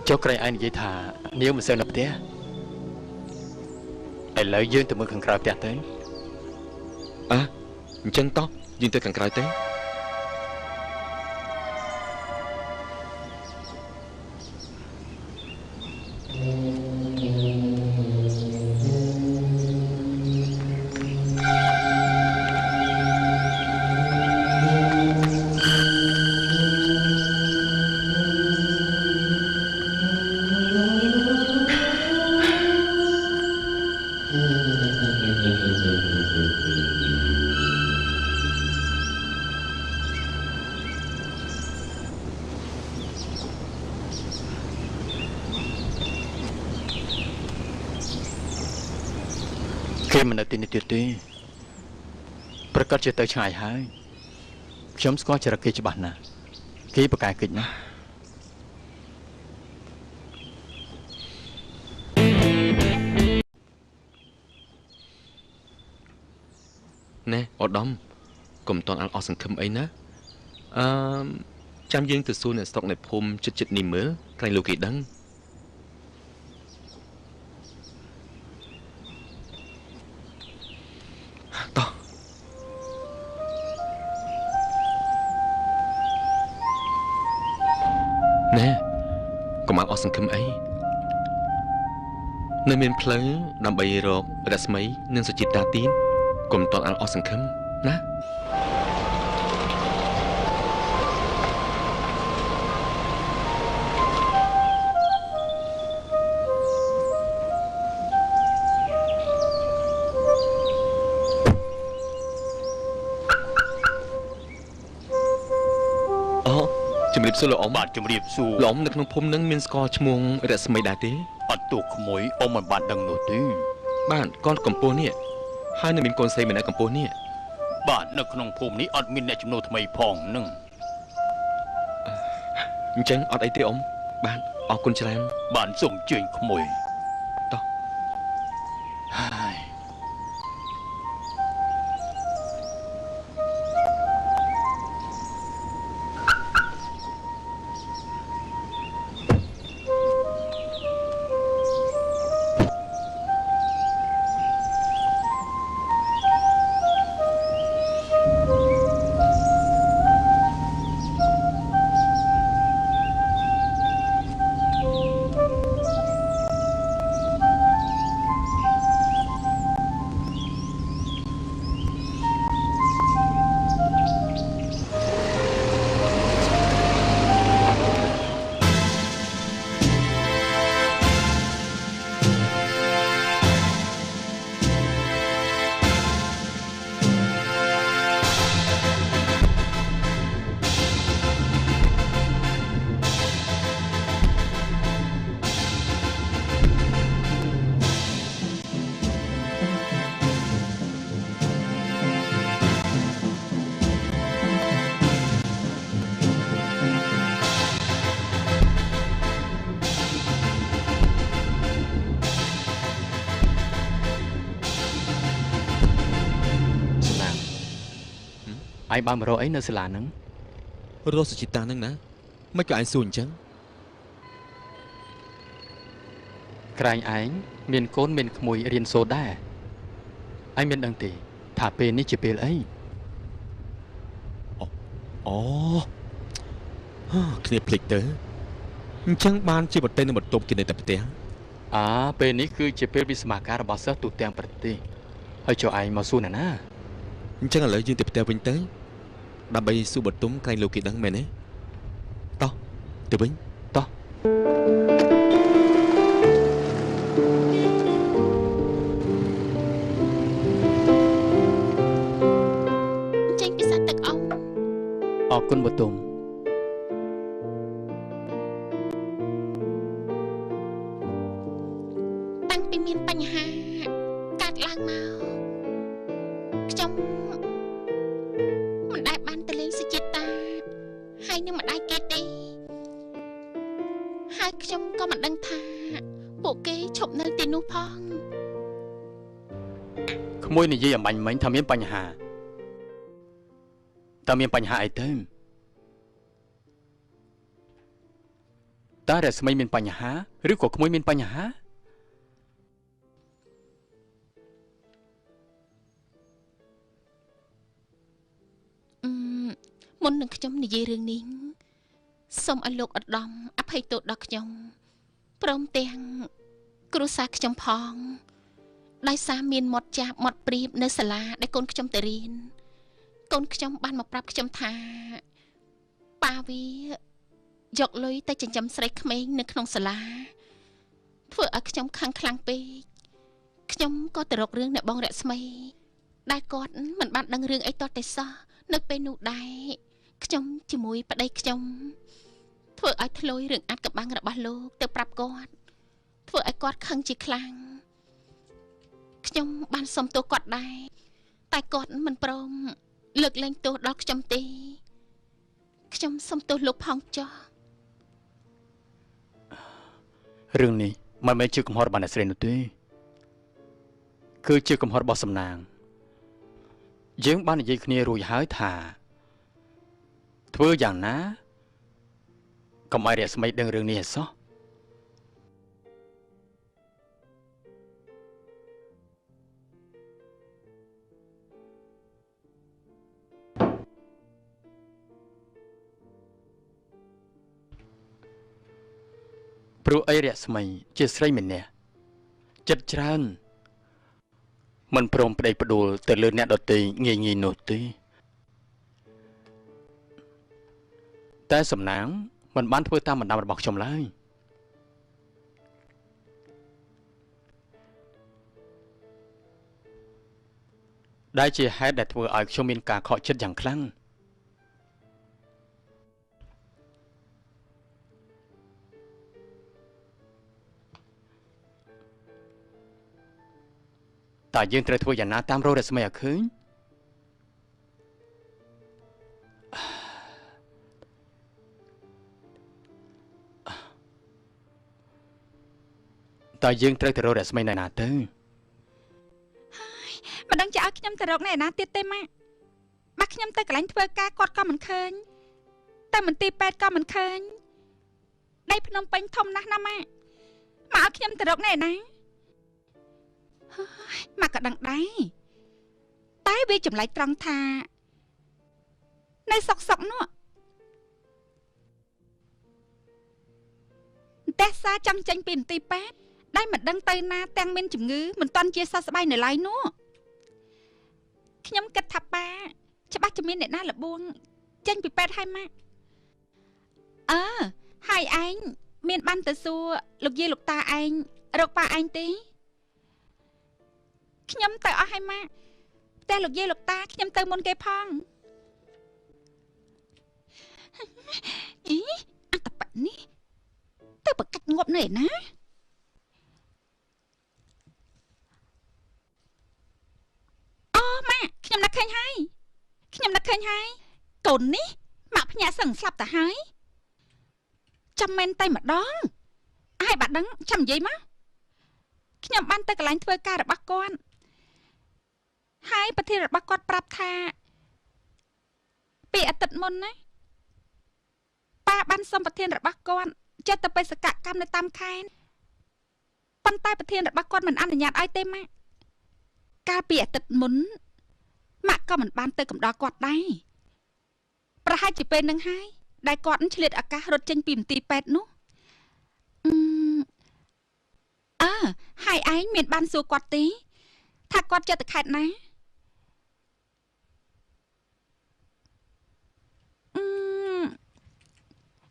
ចុះក្រែងឯងនិយាយថានាងមិនសូវនៅផ្ទះឥឡូវយើងទៅមើលខាងក្រៅផ្ទះទៅ។ អើអញ្ចឹងតោះយើងទៅខាងក្រៅទេគេមិននៅទីនេះទៀតទេប្រកាសជាទៅឆ្ងាយហើយខ្ញុំស្គាល់ចរិតគេច្បាស់ណាស់គេប្រកែកកិច្ចណាស់ណែឧត្តមកុំតន់អស់សង្ឃឹមអីណាអឺចាំយើងទៅសួរអ្នកស្រុកនៅភូមិចិត្តនេះមើលខ្លាញ់លោកគេដឹងតោះណែកុំអស់សង្ឃឹមអីនៅមានផ្លូវដើម្បីរករស្មីនិងសុចិតាទៀតកុំតន់អស់សង្ឃឹមណាអូជំរាបសួរលោកអ៊ំបាទជំរាបសួរលោកអ៊ំនៅក្នុងភូមិនឹងមានស្គាល់ឈ្មោះរស្មីដែរទេអត់ទូក្មួយអ៊ំមិនបានដឹងនោះទេបាទកូនកំពស់នេះហើយនៅមានកូនស្រីម្នាក់កំពស់នេះបាទនៅក្នុងភូមិនេះអត់មានអ្នកចំណូលថ្មីផងនឹងអញ្ចឹងអត់អីទេអ៊ំបាទអរគុណច្រើនបាទសូមជើញក្មួយតោះហើយឯងបានមករកអីនៅសាលាហ្នឹងរកសុចិតាហ្នឹងណាមិនក៏ឯងសួរអញ្ចឹងក្រែងឯងមានកូនមានក្មួយរៀនសូត្រដែរឯងមានដឹងទេថាពេលនេះជាពេលអីអូគ្នាភ្លេចទៅអញ្ចឹងបានជាប្រទេសនៅបន្ទប់គេនៅតែផ្ទះអើពេលនេះគឺជាពេលវិស្មការរបស់សិស្សទូទាំងប្រទេសហើយចុះឯងមកសួរណាណាអញ្ចឹងឥឡូវយើងទៅផ្ទះវិញទៅដើម្បីសួរបន្ទុំក្រែងលោកគេដឹងមែនទេតោះទៅវិញតោះចេញពីសាទឹកអ៊ំអរគុណបន្ទុំតាំងពីមានបញ្ហាកើតឡើងមកខ្ញុំមិនដែលបានទៅលេងសុចិតាហើយនឹងម្ដាយគេទេហើយខ្ញុំក៏មិនដឹងថាពួកគេឈប់នៅទីនោះផងក្មួយនិយាយអំបញ្ញមិញថាមានបញ្ហាតើមានបញ្ហាអីទៅតើរស្មីមានបញ្ហាឬក៏ក្មួយមានបញ្ហា មុននឹងខ្ញុំនិយាយរឿងនេះសូមឲ្យលោកឧត្តមអភ័យទោសដល់ខ្ញុំព្រមទាំងគ្រួសារខ្ញុំផងដោយសារមានមាត់ចាបមាត់ព្រៀបនៅសាលាដែលកូនខ្ញុំទៅរៀនកូនខ្ញុំបានមកប្រាប់ខ្ញុំថាប៉ាវាយកលុយទៅចិញ្ចឹមស្រីក្មេងនៅក្នុងសាលាធ្វើឲ្យខ្ញុំខឹងខ្លាំងពេកខ្ញុំក៏ទៅរករឿងអ្នកបងរស្មីដែលគាត់មិនបានដឹងរឿងអីទាល់តែសោះនៅពេលនោះដែរខ្ញុំជាមួយប្តីខ្ញុំធ្វើឲ្យធ្លុយរឿងអាចកំបាំងរបស់លោកទៅប្រាប់គាត់ធ្វើឲ្យគាត់ខឹងជាខ្លាំងខ្ញុំបានសុំទោសគាត់ដែរតែគាត់មិនព្រមលើកលែងទោសដល់ខ្ញុំទេខ្ញុំសុំទោសលោកផងចុះរឿងនេះមិនមែនជាកំហុសរបស់អ្នកស្រីនោះទេគឺជាកំហុសរបស់សំណាងយើងបាននិយាយគ្នារួចហើយថាធ្វើយ៉ាងណាកុំឲ្យរស្មីដឹងរឿងនេះឲ្យសោះព្រោះអីរស្មីជាស្រីម្នាក់ចិត្តច្រើនមិនព្រមប្តីផ្ដួលទៅលើអ្នកដទៃងាយងាយនោះទេតែសំណាងមិនបានធ្វើតាមបណ្ដាំរបស់ខ្ញុំឡើយដែលជាហេតុដែលធ្វើឲ្យខ្ញុំមានការខកចិត្តយ៉ាងខ្លាំងតើយើងត្រូវធ្វើយ៉ាងណាតាមរករស្មីឲ្យឃើញតើយើងត្រូវទៅរករស្មីនៅណាទៅហើយមិនដឹងจะឲ្យខ្ញុំទៅរកនៅណាទៀតទេម៉ាក់បើខ្ញុំទៅកន្លែងធ្វើការគាត់ក៏មិនឃើញតែមន្ទីរពេទ្យក៏មិនឃើញដីភ្នំពេញធំណាស់ណាម៉ាក់មកឲ្យខ្ញុំទៅរកនៅណាហើយម៉ាក់ក៏ដឹងដែរតែវាចម្លែកត្រង់ថានៅសុកសុកនោះតែសាចង់ចេញពីមន្ទីរពេទ្យដែលមិនដឹងទៅណាទាំងមានជំងឺមិនទាន់ជាសះស្បើយនៅឡើយនោះខ្ញុំគិតថាប៉ាច្បាស់ជាមានអ្នកណាលបួងចេញពីពេទ្យហើយម៉ាក់អើហើយឯងមានបានទៅសួរលោកយាយលោកតាឯងរកប៉ាឯងទេខ្ញុំទៅអស់ហើយម៉ាក់ផ្ទះលោកយាយលោកតាខ្ញុំទៅមុនគេផងអីអត្តបៈនេះទៅប្រកាច់ងាប់នៅឯណាអូម៉ាក់ខ្ញុំនឹកឃើញហើយខ្ញុំនឹកឃើញហើយកូននេះម៉ាក់ភ្ញាក់សឹងស្លាប់ទៅហើយចាំមែនតែម្ដងហើយបាត់ដឹងចាំនិយាយមកខ្ញុំបានទៅកន្លែងធ្វើការរបស់គាត់ហើយប្រធានរបស់គាត់ប្រាប់ថាពីអាទិត្យមុនណាប៉ាបានសុំប្រធានរបស់គាត់ចិត្តទៅបេសកកម្មនៅតាមខេត្តប៉ុន្តែប្រធានរបស់គាត់មិនអនុញ្ញាតឲ្យទេម៉ាក់កាលពីអាទិត្យមុនម៉ាក់ក៏មិនបានទៅកំដរគាត់ដែរប្រហែលជាពេលនឹងហើយដែលគាត់ឆ្លៀតឱកាសរត់ចេញពីមន្ទីរពេទ្យនោះអើហើយឯងមានបានសួរគាត់ទេថាគាត់ចិត្តទៅខេត្តណា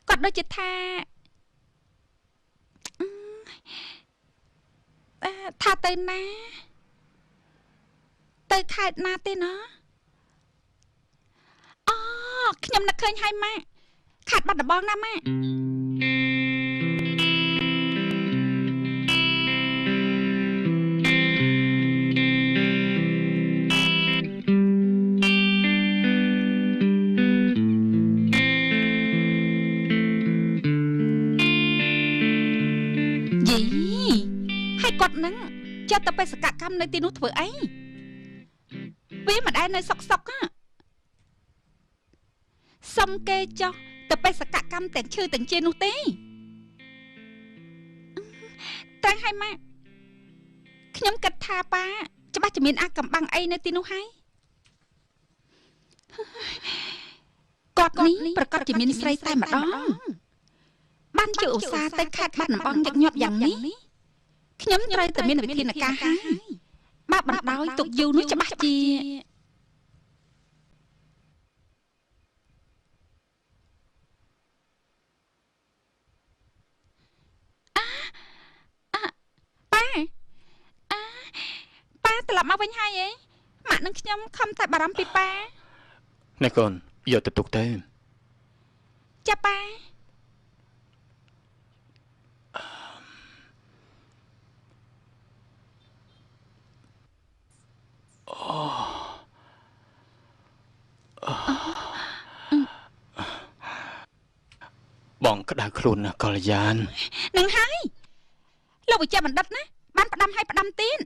គាត់ដូចជាថាថាទៅណាទៅខេត្តណាទេណាអូខ្ញុំនឹកឃើញហើយម៉ាក់ខេត្តបាត់ដំបងណាម៉ាក់យីហើយគាត់នឹងចិត្តទៅបេសកកម្មនៅទីនោះធ្វើអីវាមិនដែលនៅសុកសុកសុំគេចុះទៅបេសកកម្មទាំងឈឺទាំងជានោះទេត្រូវហើយម៉ាក់ខ្ញុំគិតថាប៉ាច្បាស់ជាមានអាកំបាំងអីនៅទីនោះហើយ គាត់នេះប្រកាសជាមានស្រីតែម្ដងបានជាឧស្សាហ៍ទៅខេត្តបាត់ដំបងញឹកញាប់យ៉ាងនេះខ្ញុំត្រូវតែមានវិធានការហើយបើបណ្ដោយទុកយូរនោះច្បាស់ជាប៉ាប៉ាត្រឡប់មកវិញហើយអីម៉ាក់នឹងខ្ញុំខំតែបារម្ភពីប៉ានេះកូនយកទៅទុកទៅចាប៉ាបងក្តៅខ្លួនណាស់កល្យាននឹងហើយលោកវិជ្ជបណ្ឌិតណាបានផ្ដាំឲ្យផ្ដាំទៀត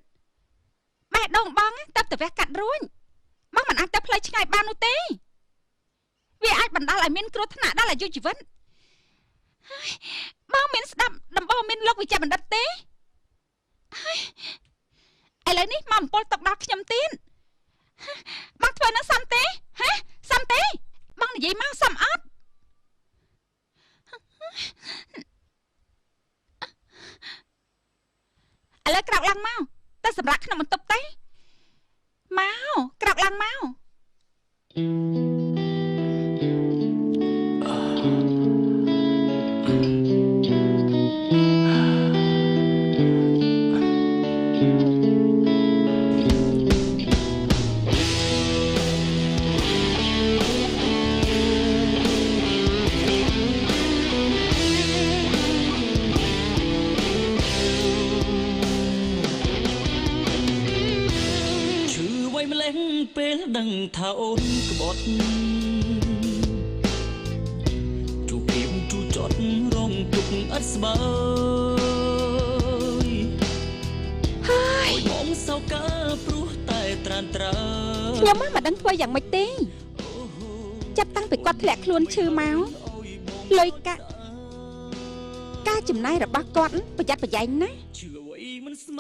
បេះដូងបងទៅទៅវះកាត់រួញបងមិនអាចទៅផ្លូវឆ្ងាយបាននោះទេវាអាចបណ្ដាលឲ្យមានគ្រោះថ្នាក់ដល់អាយុជីវិតបងមានស្ដាប់ដំបូងមានលោកវិជ្ជបណ្ឌិតទេឥឡូវនេះមកអំពល់ຕົកដល់ខ្ញុំទៀតបងធ្វើនឹងសំទេហ៎សំទេបងនិយាយមកសំអត់ឥឡូវក្រោកឡើងមកទៅសម្រាប់ក្នុងបន្ទប់ទេមកក្រោកឡើងមកពេលដឹងថាអូនក្បត់ជួបៀមជួចត់រងទុកឥតស្បើយហើយបងសោកាព្រោះតែត្រានត្រើខ្ញុំមិនដឹងធ្វើយ៉ាងម៉េចទេចាប់តាំងពីគាត់ធ្លាក់ខ្លួនឈឺមកលុយកាក់ការចំណាយរបស់គាត់ប្រយ័ត្នប្រយែងណាស់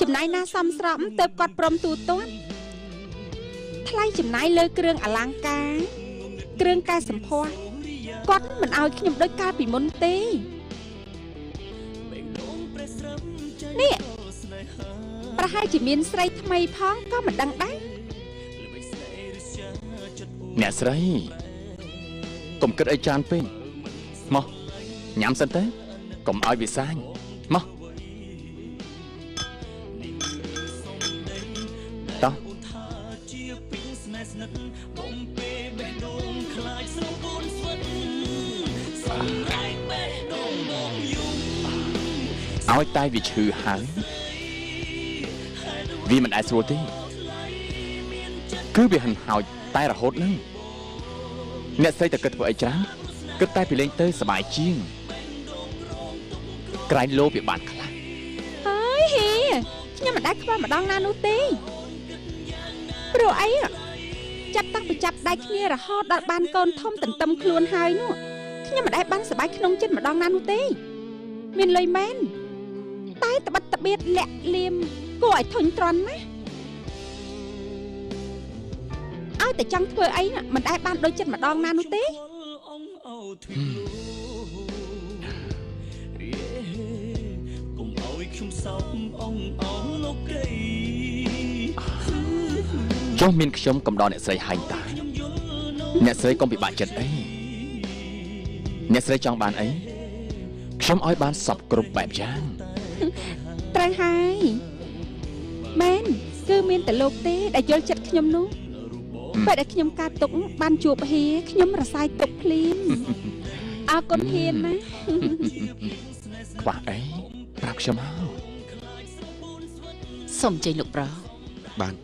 ចំណាយណាសមស្របទៅគាត់ព្រមទូទាត់ថ្លៃចំណាយលើគ្រឿងអលង្ការគ្រឿងកែសម្ផស្សគាត់មិនឲ្យខ្ញុំដូចកាលពីមុនទេនេះប្រហែលជាមានស្រីថ្មីផងក៏មិនដឹងដែរអ្នកស្រីកុំគិតអីច្រើនពេកមកញ៉ាំសិនទៅកុំឲ្យវាសាញមកតោះឲ្យតែវាឈឺហើយវាមិនអាចស្រួលទេគឺវាហិនហោចតែរហូតនឹងអ្នកស្រីតែគិតធ្វើអីច្រើនគិតតែពីលេងទៅសប្បាយជាងក្រែងលោវាបានខ្លះហើយហេខ្ញុំមិនដែលខ្វល់ម្ដងណានោះទេព្រោះអីចាប់តាំងពីចាប់ដៃគ្នារហូតដល់បានកូនធំទន្ទឹមខ្លួនហើយនោះខ្ញុំមិនដែលបានសប្បាយក្នុងចិត្តម្ដងណានោះទេមានលុយមែនតែត្បិតត្បៀតលាក់លៀមគួរឲ្យធុញទ្រាន់ណាស់ឲ្យតែចង់ធ្វើអីមិនដែលបានដូចចិត្តម្ដងណានោះទេចុះមានខ្ញុំកំដរអ្នកស្រីហែងតាអ្នកស្រីកុំពិបាកចិត្តអីអ្នកស្រីចង់បានអីខ្ញុំឲ្យបានសពគ្រប់បែបយ៉ាងត្រូវហើយមែនគឺមានតែលោកទេដែលយល់ចិត្តខ្ញុំនោះពេលដែលខ្ញុំកើតទុកបានជួបហៀខ្ញុំរសាយទុកភ្លាមអរគុណហ៊ានណាខ្វះអីប្រាប់ខ្ញុំមកសូមជ័យលោកប្រុសបាន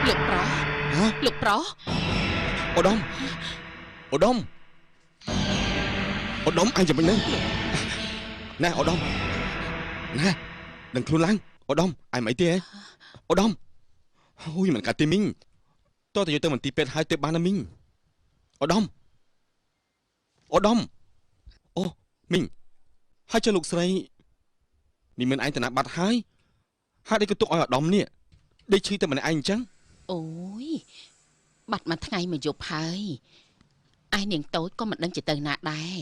លោកប្រុសលោកប្រុសឧត្តមឧត្តមឧត្តមអញយ៉ាងម៉េចហ្នឹងណែឧត្តមណែដឹងខ្លួនឡើងឧត្តមអញមិនអីទេឧត្តមអូយមិនកាត់ទេមីងតើតើយកទៅមន្ទីរពេទ្យហើយទៅបានណាមីងឧត្តមឧត្តមអូមីងហើយចុះលោកស្រីនេះមិនឯងតំណាបាត់ហើយហេតុអីក៏ទុកឲ្យឧត្តមនេះដេកឈឺតែម្នាក់ឯងអញ្ចឹង អូយ បាត់មួយថ្ងៃមួយយប់ហើយឯនាងតូចក៏មិនដឹងជាទៅណាដែរ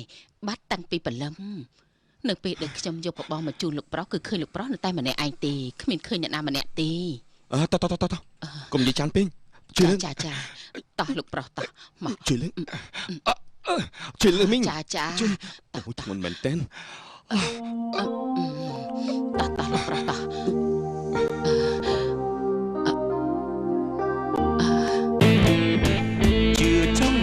បាត់តាំងពីព្រលឹមនៅពេលដែលខ្ញុំយកបបោះមកជូនលោកប្រុសគឺឃើញលោកប្រុសនៅតែម្នាក់ឯងទេគ្មានឃើញអ្នកណាម្នាក់ទេតោះតោះតោះកុំនិយាយចានពេកជួយលើចាចាតោះលោកប្រុសតោះមកជួយលើជួយលើមីងចាចាជួយអូធ្ងន់មែនតើតោះតោះលោកប្រុសតោះជឿចង់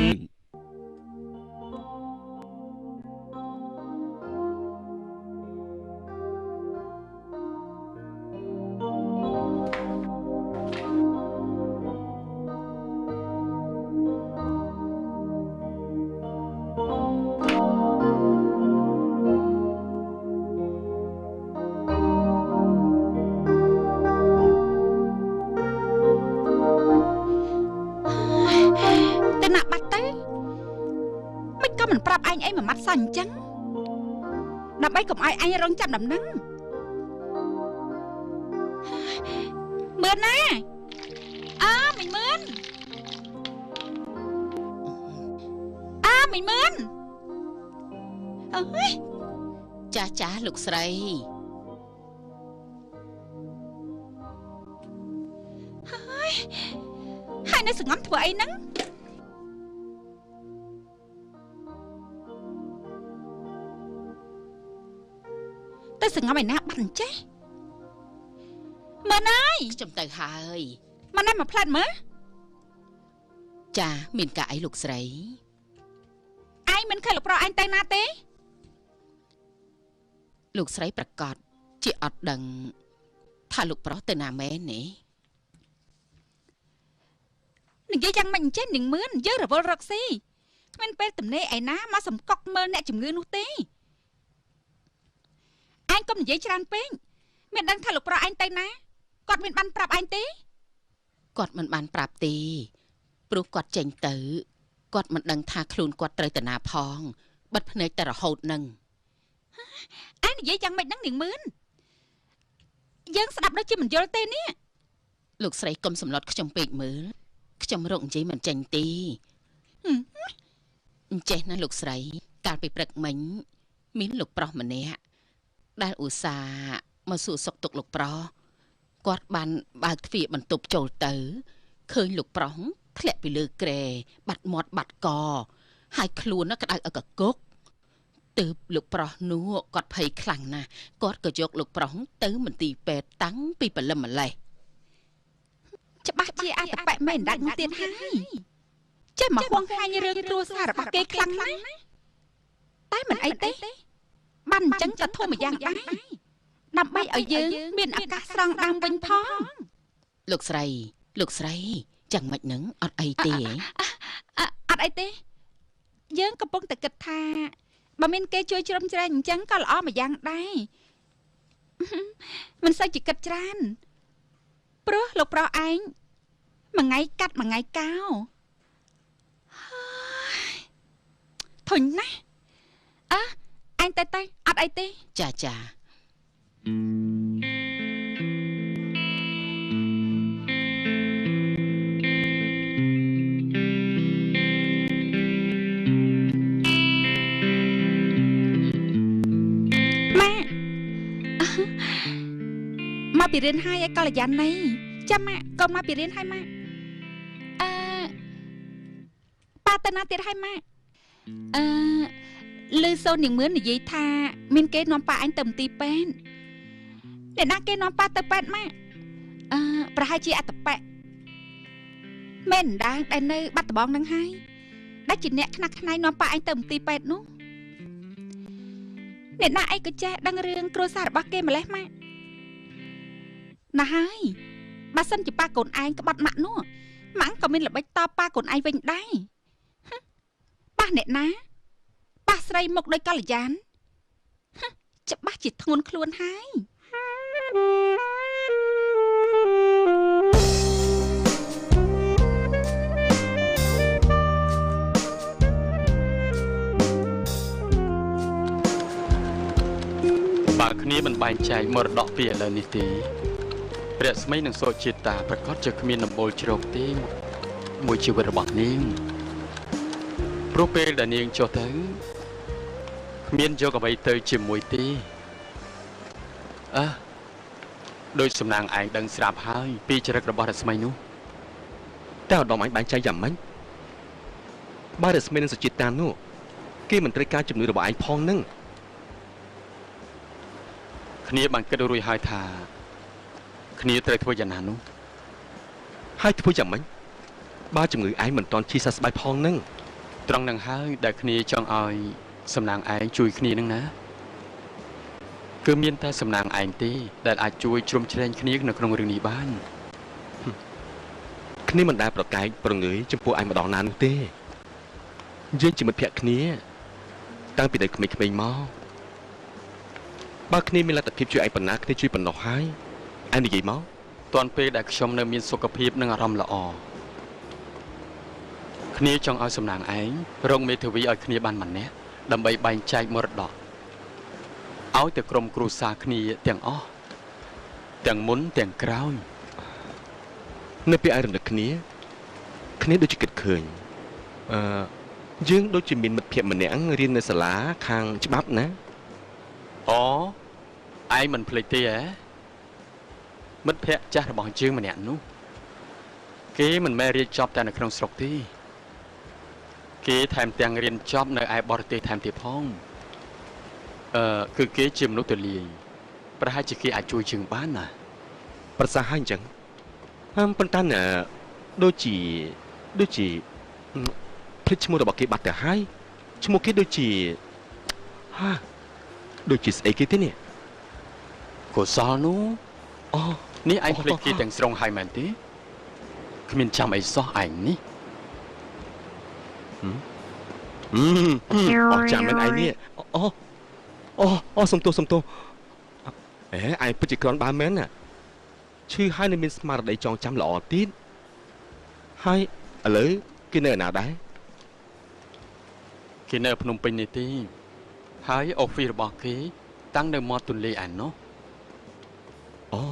សោះអញ្ចឹងដើម្បីកុំឲ្យអញរងចាំដំណឹងមឿនណាអើមិញមឿនអើមិញមឿនអើយចាចាលោកស្រីហើយហើយនៅសងំធ្វើអីហ្នឹងទៅសងំឯណាបាត់អញ្ចេះមើលណាយខ្ញុំទៅហើយមកណាមកផ្លាត់មើលចាមានការអីលោកស្រីឯងមិនឃើញលោកប្រុសឯងទៅណាទេលោកស្រីប្រកាសជាអត់ដឹងថាលោកប្រុសទៅណាមែនទេនិយាយយ៉ាងម៉េចអញ្ចេះនាងមឿនយើងរវល់រកស៊ីគ្មានពេលទំនេរឯណាមកសំកុកមើលអ្នកជំងឺនោះទេឯងកុំនិយាយច្រើនពេកមានដឹងថាលោកប្រុសឯងទៅណាគាត់មានបានប្រាប់ឯងទេគាត់មិនបានប្រាប់ទេព្រោះគាត់ចេញទៅគាត់មិនដឹងថាខ្លួនគាត់ត្រូវទៅណាផងបិទភ្នែកតែរហូតនឹងឯងនិយាយយ៉ាងម៉េចហ្នឹងនាងមឿនយើងស្ដាប់ដូចជាមិនយល់ទេនេះលោកស្រីកុំសម្លុតខ្ញុំពេកមើលខ្ញុំរកនិយាយមិនចេញទេអញ្ចេះណាលោកស្រីកាលពីព្រឹកមិញមានលោកប្រុសម្នាក់ដែលឧស្សាហ៍មកសួរសុខទុក្ខលោកប្រុសគាត់បានបើកទ្វារបន្ទប់ចូលទៅឃើញលោកប្រុសធ្លាក់ពីលើគ្រែបាត់មាត់បាត់កហើយខ្លួនក្តៅអកកុកទើបលោកប្រុសនោះគាត់ភ័យខ្លាំងណាស់គាត់ក៏យកលោកប្រុសទៅមន្ទីរពេទ្យតាំងពីព្រលឹមម្លេះច្បាស់ជាអតបៈមិនដាច់នោះទៀតហើយចេះមកហួងហែងរឿងគ្រួសាររបស់គេខ្លាំងណាស់តែមិនអីទេបានអញ្ចឹងក៏ធំម្យ៉ាងដែរដើម្បីឲ្យយើងមានឱកាសស្រង់ដើមវិញផងលោកស្រីលោកស្រីចឹងមិននឹងអត់អីទេអត់អីទេយើងកំពុងតែគិតថាបើមានគេជួយជ្រោមជ្រែងអញ្ចឹងក៏ល្អម្យ៉ាងដែរមិនសូវជាគិតច្រើនព្រោះលោកប្រុសឯងមួយថ្ងៃកាត់មួយថ្ងៃកោធុញណាស់អើឯងទៅទៅអត់អីទេចាចាម៉ាក់មកពីរៀនហើយឯកល្យាណីចាំម៉ាក់កូនមកពីរៀនហើយម៉ាក់អឺប៉ាទៅណាទៀតហើយម៉ាក់អឺលឺសូននាងមឿននិយាយថាមានគេនាំប៉ាអញទៅមន្ទីរពេទ្យអ្នកណាគេនាំប៉ាទៅពេទ្យម៉ាក់អឺប្រហែលជាអត្តបៈមែនដែរដែលនៅបាត់ដំបងនឹងហើយដែលជាអ្នកខ្នះខ្នែងនាំប៉ាអញទៅមន្ទីរពេទ្យនោះអ្នកណាអីក៏ចេះដឹងរឿងគ្រួសាររបស់គេម្លេះម៉ាក់ណាហើយបើសិនជាប៉ាកូនឯងក្បត់ម៉ាក់នោះម៉ាក់ក៏មានល្បិចតបប៉ាកូនឯងវិញដែរប៉ះអ្នកណាប៉ះស្រីមុខដោយកល្យានច្បាស់ជាធ្ងន់ខ្លួនហើយបើគ្នាមិនបែងចែកមរតកពីឥឡូវនេះទេរស្មីនិងសុជាតាប្រកាសជាគ្មានដំបូលជ្រកទេមក មួយជីវិតរបស់នាងព្រោះពេលដែលនាងចុះទៅគ្មានយកអ្វីទៅជាមួយទេអើដោយសំណាងឯងដឹងស្រាប់ហើយពីចរិតរបស់រស្មីនោះតើឧត្តមឯងបែងចែកយ៉ាងម៉េចបើរស្មីនិងសុចិតានោះគេមិនត្រូវការជំនួយរបស់ឯងផងនឹងគ្នាបានគិតរួចហើយថាគ្នាត្រូវធ្វើយ៉ាងណានោះហើយធ្វើយ៉ាងម៉េចបើជំងឺឯងមិនទាន់ឈឺសះស្បើយផងនឹងត្រង់នឹងហើយដែលគ្នាចង់ឲ្យសំណាងឯងជួយគ្នានឹងណាគឺមានតែសំណាងឯងទេដែលអាចជួយជ្រោមជ្រែងគ្នានៅក្នុងរឿងនេះបានគ្នាមិនដែលប្រកែកប្រងើយចំពោះឯងម្ដងណានោះទេយើងជាមិត្តភក្តិគ្នាតាំងពីនៅក្មេងៗមកបើគ្នាមានលទ្ធភាពជួយឯងប៉ុណ្ណាគ្នាជួយប៉ុណ្ណោះហើយឯងនិយាយមកទាន់ពេលដែលខ្ញុំនៅមានសុខភាពនិងអារម្មណ៍ល្អគ្នាចង់ឲ្យសំណាងឯងរកមេធាវីឲ្យគ្នាបានម្នាក់ដើម្បីបែងចែកមរតកឲ្យទៅក្រុមគ្រួសារគ្នាទាំងអស់ទាំងមុនទាំងក្រោយនៅពេលឯងរំលឹកគ្នាគ្នាដូចជាគិតឃើញយើងដូចជាមានមិត្តភក្តិម្នាក់រៀននៅសាលាខាងច្បាប់ណាអូឯងមិនភ្លេចទេហ៎មិត្តភក្តិចាស់របស់យើងម្នាក់នោះគេមិនមែនរៀនចប់តែនៅក្នុងស្រុកទេគេថែមទាំងរៀនចប់នៅឯបរទេសថែមទៀតផងគឺគេជាមនុស្សទូលាយប្រហែលជាគេអាចជួយយើងបានណាប្រសើរហើយអញ្ចឹងប៉ុន្តែដូចជាភ្លេចឈ្មោះរបស់គេបាត់ទៅហើយឈ្មោះគេដូចជាហាដូចជាស្អីគេទេនេះកុសលនោះអូនេះឯងភ្លេចគេទាំងស្រុងហើយមែនទេគ្មានចាំអីសោះឯងនេះអស់ចាំមែនឯងនេះអូអូសុំទោសអេឯងពិតជាគ្រាន់បើមែនណាឈឺហើយនៅមានស្មារតីចងចាំល្អទៀតហើយឥឡូវគេនៅឯណាដែរគេនៅភ្នំពេញនេះទេហើយអូហ្វីសរបស់គេតាំងនៅមាត់ទន្លេឯណោះអូ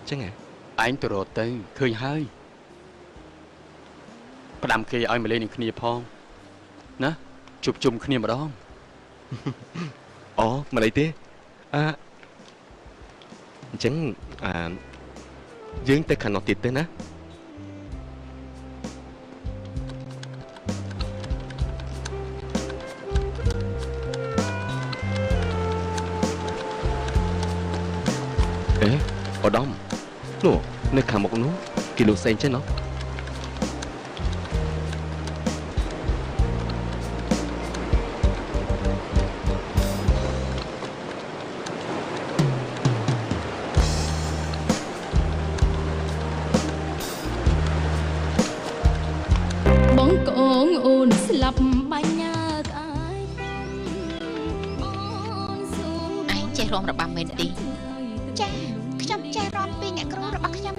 ចឹងហ៎ឯងទៅរកទៅឃើញហើយផ្ដាំគេឲ្យមកលេងនឹងគ្នាផងណាជួបជុំគ្នាម្ដងអូមិនអីទេអញ្ចឹងយើងទៅខាងនោះទៀតទៅណាអេឧត្តមនោះនៅខាងមុខនោះគេលក់ផ្សេងចឹងណោះបងកងអូនស្លាប់បាញ់ញើកអើយឯងចេះរាំរបាំមែនទេចាខ្ញុំចេះរាំពីអ្នកគ្រូរបស់ខ្ញុំ